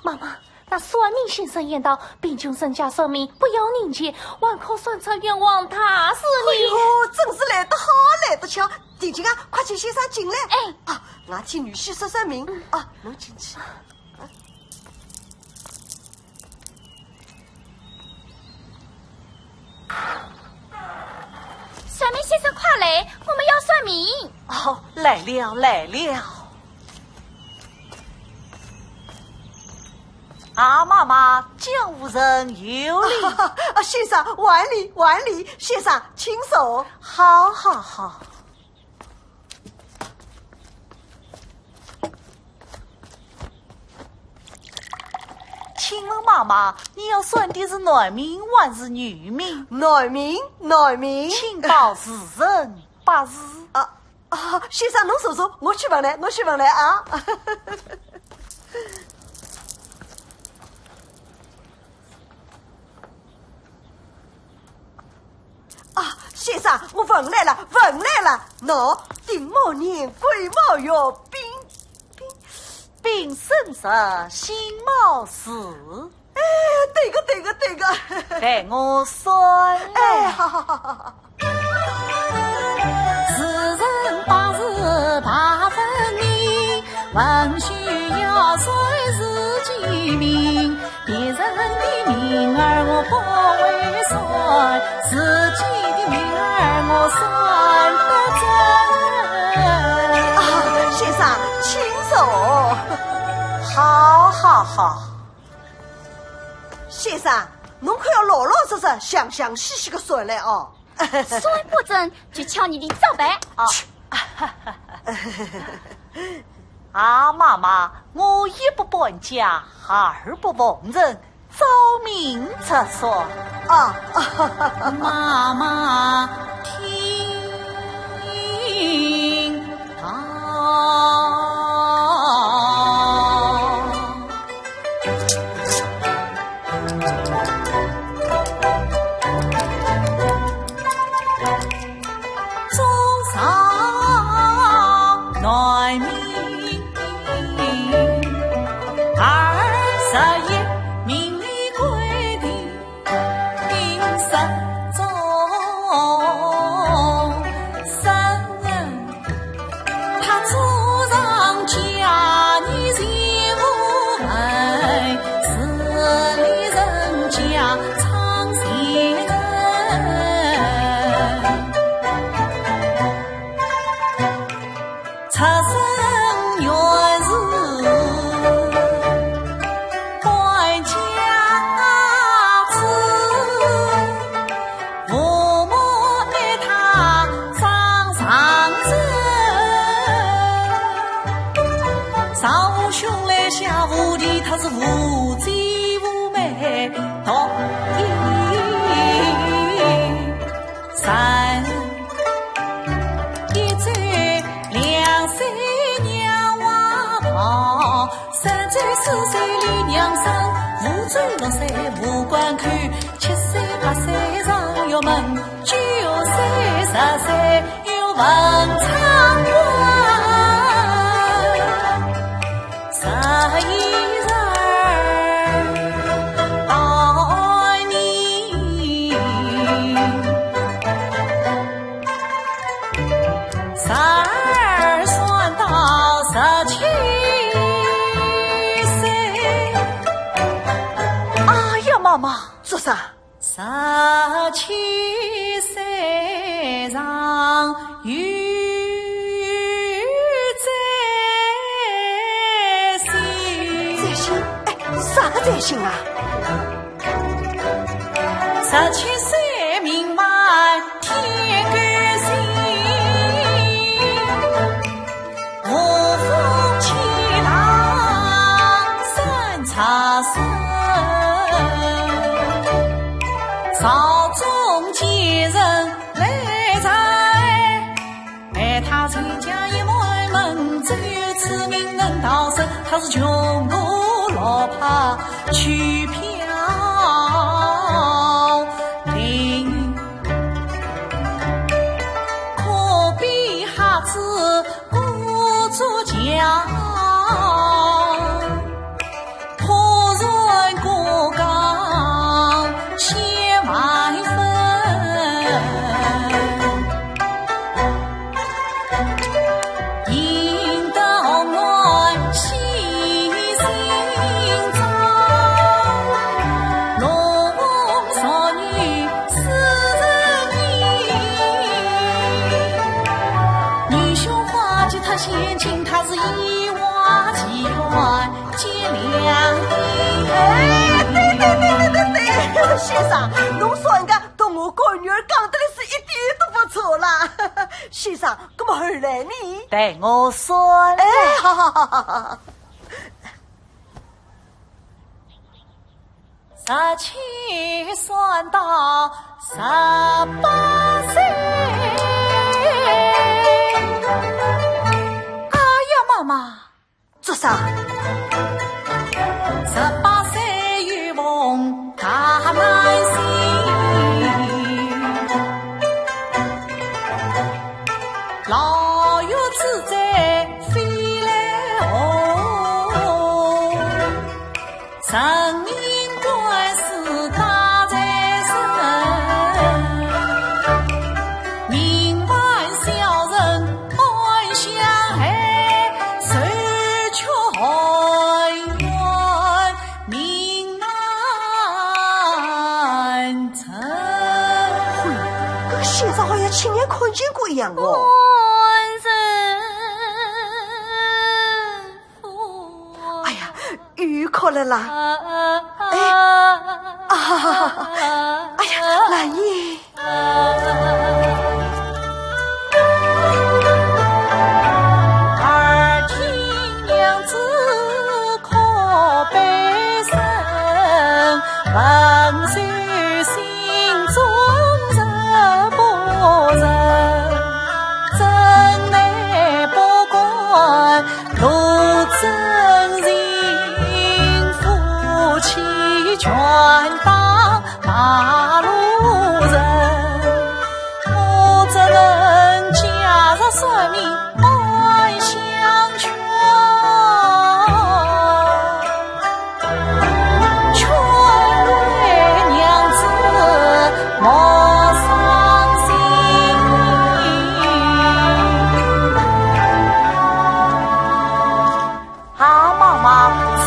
妈妈，那算命先生言道，贫穷人家算命不要人间，还可算出冤枉大事呢。哎呦，真是来得好，来得巧！婷婷啊，快请先生进来。哎。啊，我替女婿说说命。嗯。啊，侬进去。 算命先生，快来，我们要算命。哦，来了，来了。啊，妈妈，江湖人有礼。啊，先生，还礼，还礼，先生，请坐。好，好，好。 请问妈妈，你要算的是男命还是女命？男命，男命。请报时辰八字。啊，啊，先生，侬坐坐，我去问来，我去问来啊。 啊，先生，我问来了，问来了。喏，丁卯年，癸卯月，丙，丙，丙申日，辛卯时。哎，对个，对个，对个。待我算来。哎，好，好，好，好。 啊，先生，请坐。好，好，好。先生，侬可要老老实实、详详细细个算来哦。 算不准，就敲你的照板。啊。啊，妈妈，我一不搬家，二不逢人，照命则算。啊。妈妈听好。 中朝男命二十一，命理规定定十种生人。 他祖上家业全无痕，是你人家唱戏人。出生原是官家子， 父母爱他张上人，上无兄来下无弟，他是无姐无妹独一人。一岁两岁娘怀抱， 三岁四岁立娘身，五岁六岁无官口，七岁八岁上学门，九岁十岁又文昌官。十一岁到年 十二算到十七岁。哎呀，妈妈，做啥？十七岁上有灾星。灾星？哎，啥个灾星啊？十七岁朝中奸人来哉，害他全家一满门，只有此名能逃生，他是穷途落魄去飘零。可比瞎子过街桥， 破船过江千万分，赢得红鸾喜心照，落红俗女 世人言，女凶花及她千金，她是一花其愿见良田。哎，对对对对对对，先生，侬算个，同我干女儿讲得来是一点都不错啦。先生，那么后来呢？待我算。哎，好好好好好。 十七算到十八岁。哎呀，妈妈！做啥？十八岁又逢大难星，牢狱之灾飞来祸。 人命官司打在身，命犯小人暗香害，受却含冤命难伸。嘿，搿个先生好像亲眼看见过一样哦。官人 哎呀，又哭了啦。哎，啊，哎呀，兰英。耳听娘子哭悲声，问谁心中人不人，怎奈不管 陆贞人夫妻全当大路人，我怎能假日算命暗香劝？劝慰娘子莫伤心。 啊，妈妈，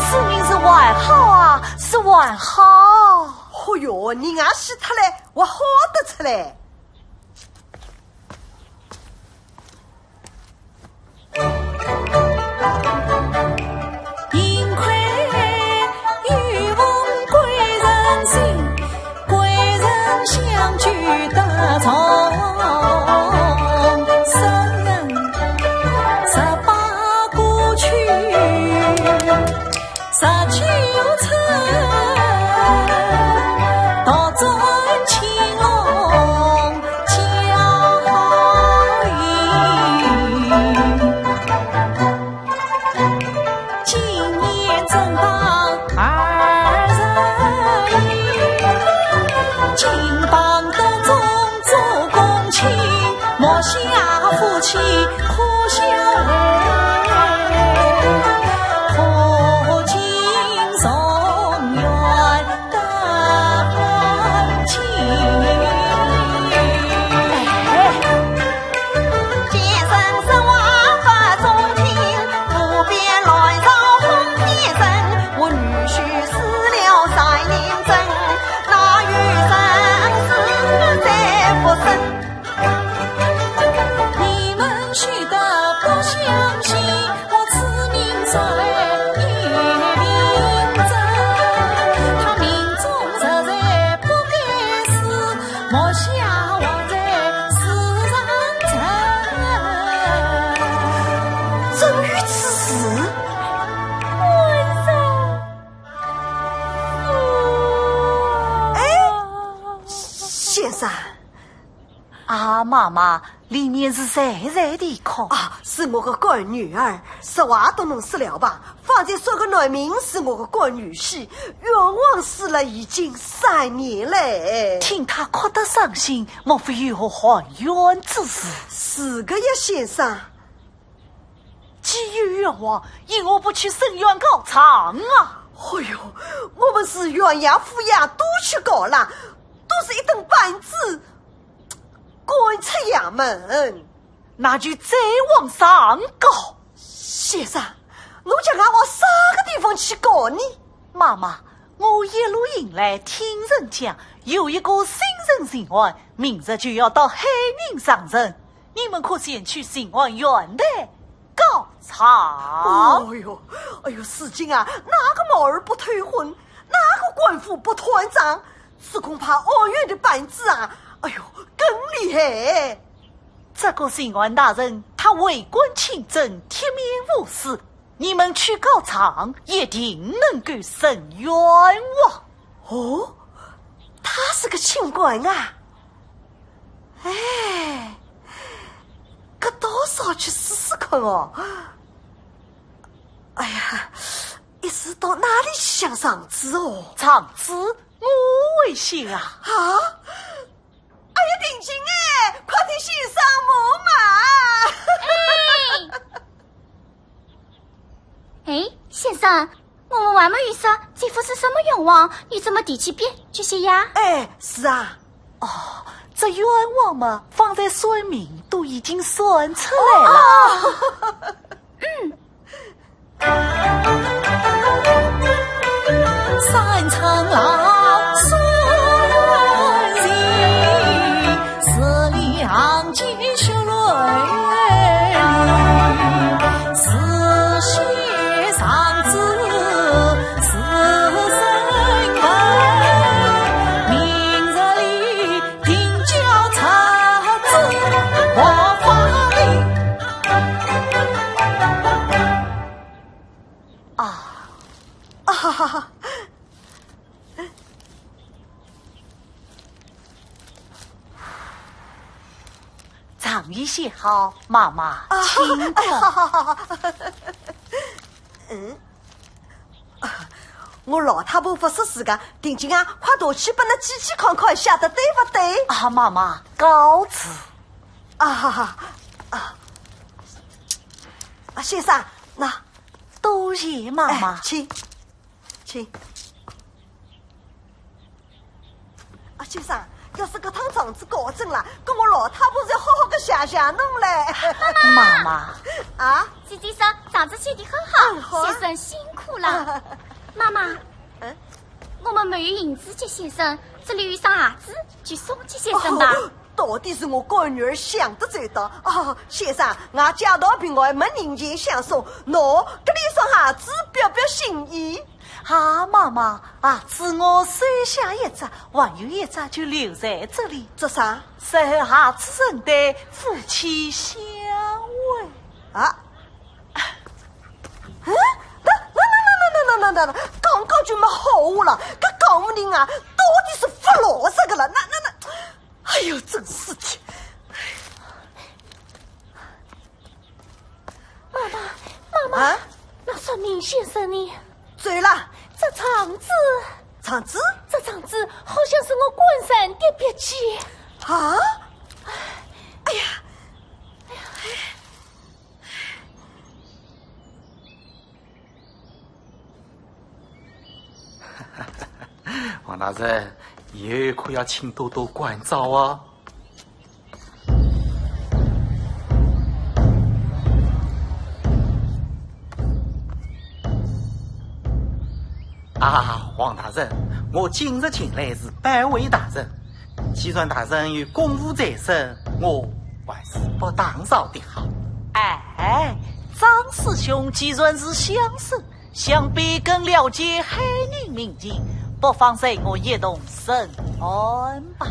此人是还好啊，是还好。哦哟，人也死脱了，还好得出来。幸亏有逢贵人心， 贵人相救得重生，十八过去十九春，独尊青龙驾云。 今年正当二十一，金榜题中做公卿，莫笑夫妻可相为，可敬状元 得亲。见人说话不中听，路边乱吵哄骗人。我女婿死了谁人证？哪有人死再复生？ 你们休得不相信，我此命说来也明证。他命中实在不该死，莫笑活在世上人。真有此事？官人。哎，先生。啊，妈妈，里面是谁在啼哭？啊，是我个干女儿，实话都能说了吧？方才说个男名是我个干女婿，冤枉死了已经三年嘞。听他哭得伤心，莫非有何含冤之事？是个呀，先生。 既有冤枉，因何不去伸冤告状啊？哎呦，我们是鸳鸯抚养都去告了，都是一顿板子，赶出衙门。那就再往上告。先生，我叫俺往啥个地方去告呢？妈妈，我一路行来听人讲，有一个新人寻案，明日就要到海宁上任。 你们可前去巡按县衙告状。哎呦，哎呦，如今啊，哪个毛儿不退婚，哪个官府不断账，这恐怕按院的板子啊，哎呦，更厉害。这个巡按大人，他为官清正，铁面无私，你们去告状，一定能够伸冤枉。哦，他是个清官啊。 哎，搿倒是去试试看哦。哎呀，一时到哪里去想状子哦？状子我会写啊。啊？哎呀，定金哎，快替先生忙嘛！哎，先生， 我们还没有说，这幅是什么冤枉？你怎么提起笔就写呀？哎，是啊。哦，这冤枉嘛，方才算命都已经算出来了。哦。嗯。三层楼。 啊，啊，哈哈哈。 状已写好，妈妈，啊，请看。哎，好，好，好，好。嗯，啊，我老太婆不识字个，定金啊，快拿去拨那机器看看，写得对不对？啊，妈妈，告辞。啊，好，好，啊，啊，先生，那，多谢妈妈。哎，请。 请。啊，先生，要是搿趟状子告成了，搿我老太婆就好好个谢谢侬嘞。妈妈。啊？姐姐说，状子写得很好，嗯，好啊。先生辛苦了。妈妈，嗯？我们没有银子给先生，这里有一双鞋子，就送给先生吧。哦， 到底是我干女儿想得周到。哦，先生，我家道贫寒，没银钱相送，喏，搿里一双鞋子表表心意。啊，妈妈，鞋子我收下一只，还有一只就留在这里。做啥？日后鞋子成对，夫妻相会。啊？嗯？那，那，那，那，那，那，那，那，那，刚刚就没好话了，搿讲勿定啊，到底是勿老实个了，那，那，那， 哎呦，真是的。妈妈，妈妈，啊？那算命先生呢？走了。这状子，状子？这状子好像是我官人的笔迹。啊？哎呀，哎呀，哎。 王大人，以后可要请多多关照啊。啊，王大人，我今日前来是拜会大人。既然大人有公务在身，我还是不打扰的好。哎，张师兄既然是乡绅， 想必更了解海宁民情，不妨随我一同审案吧。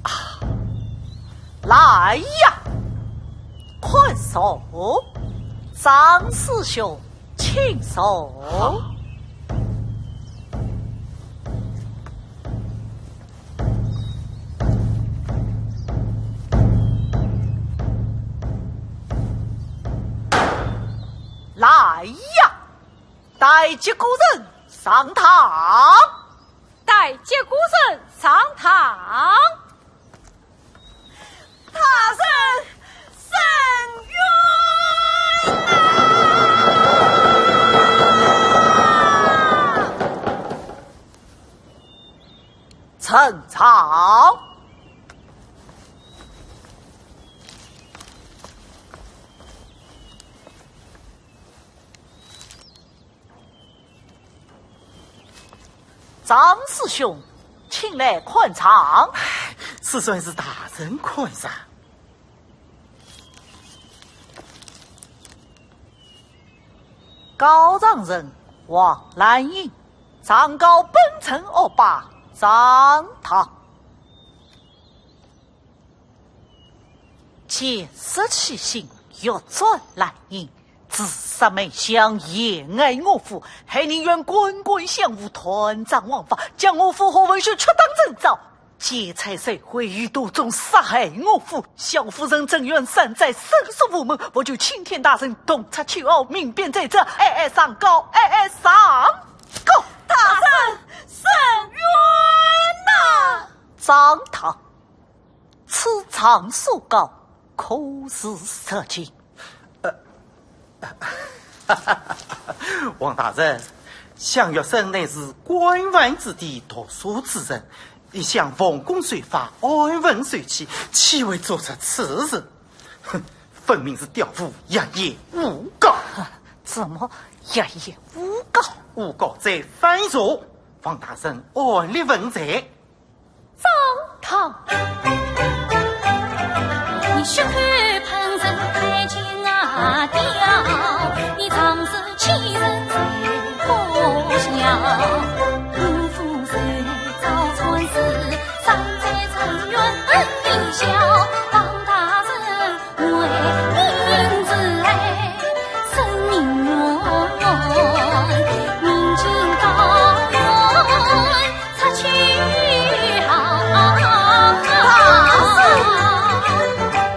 啊，来呀，快坐，张师兄，请坐。好。带几个人上堂。带几个人上堂。大人，伸冤啊！呈上。 张师兄，请来看账。唉，此算是大人看账。告状人王兰英，状告本城恶霸张唐。 奸贼起心，欲作难人，自杀门下，陷害我府，还宁愿官官相护，断章枉法，将我府何文秀却当人质，劫财受贿，于途中杀害我府。小夫人陈元善在申诉无门，我求青天大人洞察秋毫，明辨罪责，暗暗上告，暗暗上告。大人，伸冤呐！张唐， 此状所告，可是实情？王大人，向学生乃是官宦子弟，读书之人，一向奉公守法，安分守己，岂会做出此事？哼，分明是刁妇，一言诬告。怎么一言诬告？诬告罪犯重，王大人按律问罪。 张唐。你血口喷人太轻啊，刁，你仗势欺人才不小。我府受遭穿刺，山寨成员恩义消，王大人 为民之爱伸冤，民间高怨出秋毫。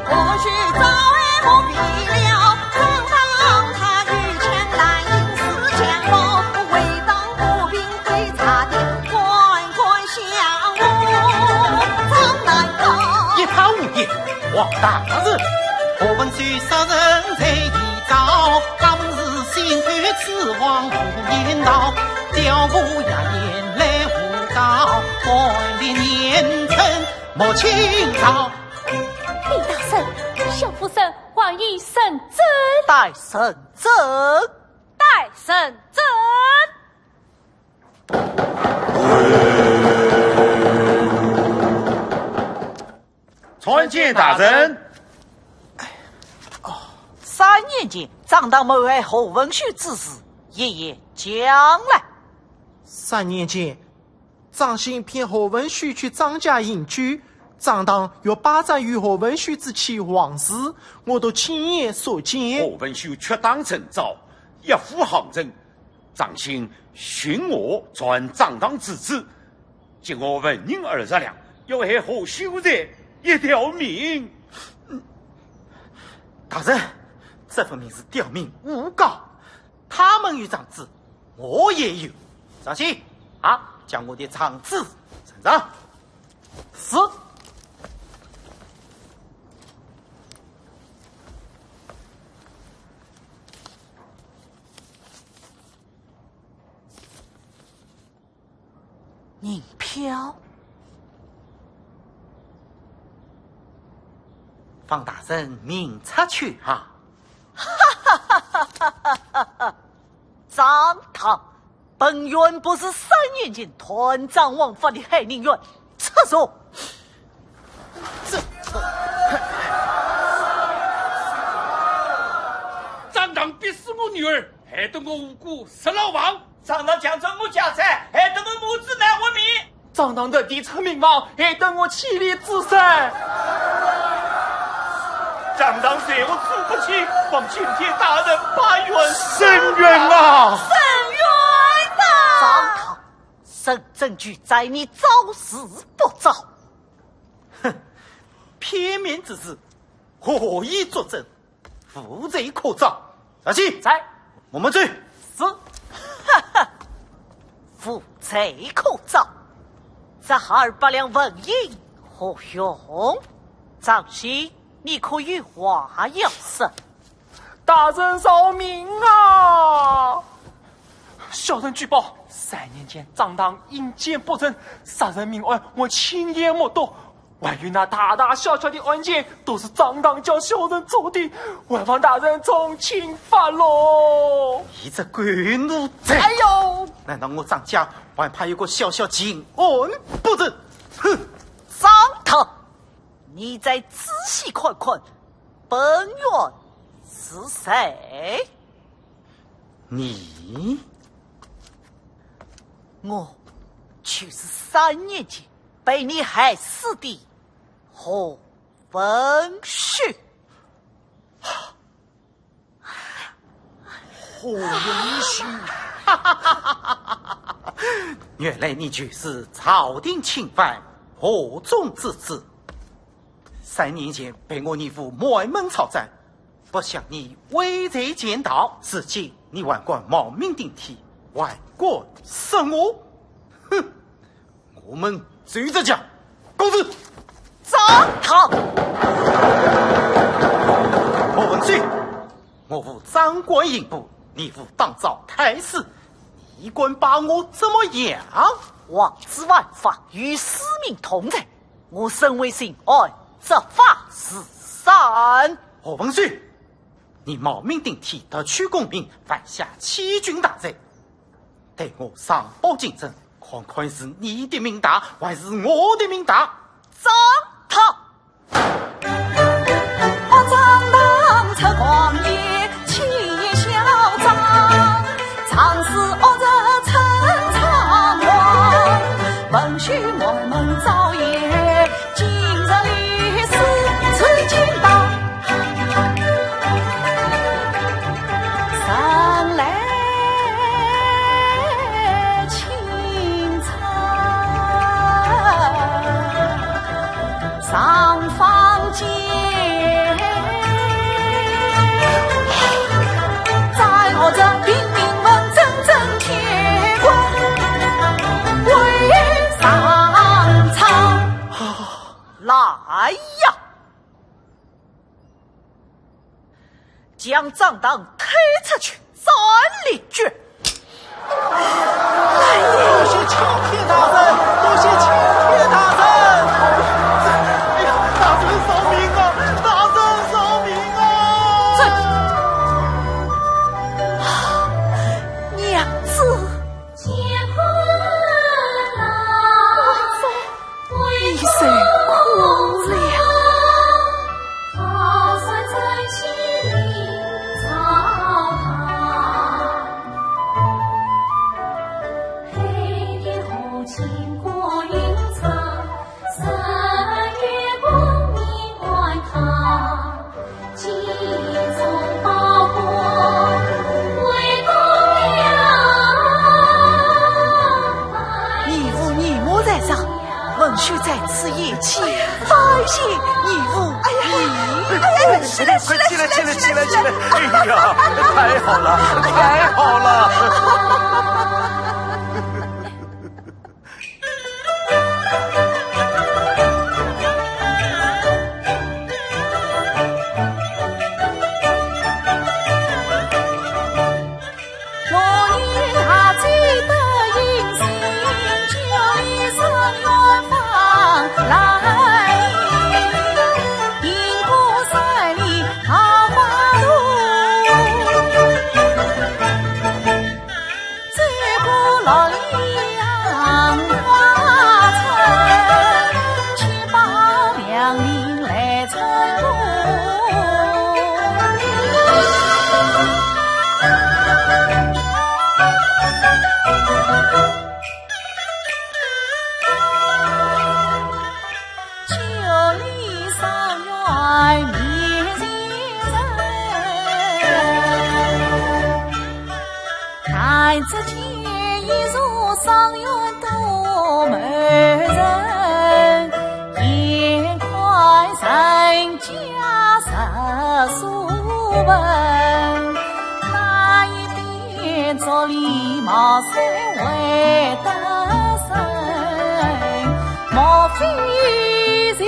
我是早已蒙蔽了，正当他御前来迎似强暴，为当不平 追查的官官相护，张难道。一塌糊涂，王大人，何文秀杀人在一朝，他们是心头之王无言道，刁妇也言来无告，官的年成莫轻饶。李大人，小夫人还以认真。待认真。待认真。 参见大人。三年前，张唐谋害何文秀之事，一一讲来。三年前，张兴骗何文秀去张家饮酒，张唐欲霸占与何文秀之妻王氏，我都亲眼所见。何文秀却当人质，一夫行人， 张兴寻我，传张唐之旨，今我闻讯而入梁，要害何秀才一条命。大人，这分明是刁民诬告，他们有状纸，我也有。张兴，啊，将我的状纸呈上。是。 银票？方大人明察秋毫。张唐，本院不是三年前断章枉法的海宁院，撤座。这，张唐逼死我女儿，害得我无辜十六房。 张唐强占我家产，害得我母子难活命。张唐特地拆民房，害得我妻离子散。张唐罪恶数不清，望青天大人把冤伸冤啊！伸冤呐！张唐，人证俱在，你招是不招？哼，片面之词，何以作证？ 无罪可招。小心！在。我们追。是。无罪可招。这二百两纹银何用？张喜，你可有话要说？大人饶命啊！小人举报，三年前张堂阴间不正，杀人命案我亲眼目睹。 还有那大大小小的案件，都是张堂叫小人做的，还望大人从轻发落。你这狗奴才！哎呦！难道我张家还怕有个小小情案不成？哼！张堂，你再仔细看看，本院是谁？你？我就是三年前 被你害死的何文旭。何文旭？原来你就是朝廷钦犯何宗之子。三年前被我义父满门抄斩， 不想你畏罪潜逃，如今你还敢冒名顶替，还敢说我？哼！我们走着讲。公子，张堂！何文旭，我父掌管刑部，你父当朝太师，你敢把我怎么样？王子犯法与使命同在，我身为刑案，执法如山。何文旭， 你冒名顶替，夺取功名，犯下欺君大罪。待我上报京城，看看是你的命大，还是我的命大。张堂！来呀！ 将张堂推出去斩立决。多谢钦天大人，多谢钦天大人！哎呀，大人饶命啊！大人饶命啊！这，娘子。 你受苦了。义父义母在上，文旭在此一起，拜谢义父义母。哎呀，哎呀，起来，起来，起来，起来，起来，起来！哎呀，太好了，太好了！毛遂回答声，莫非就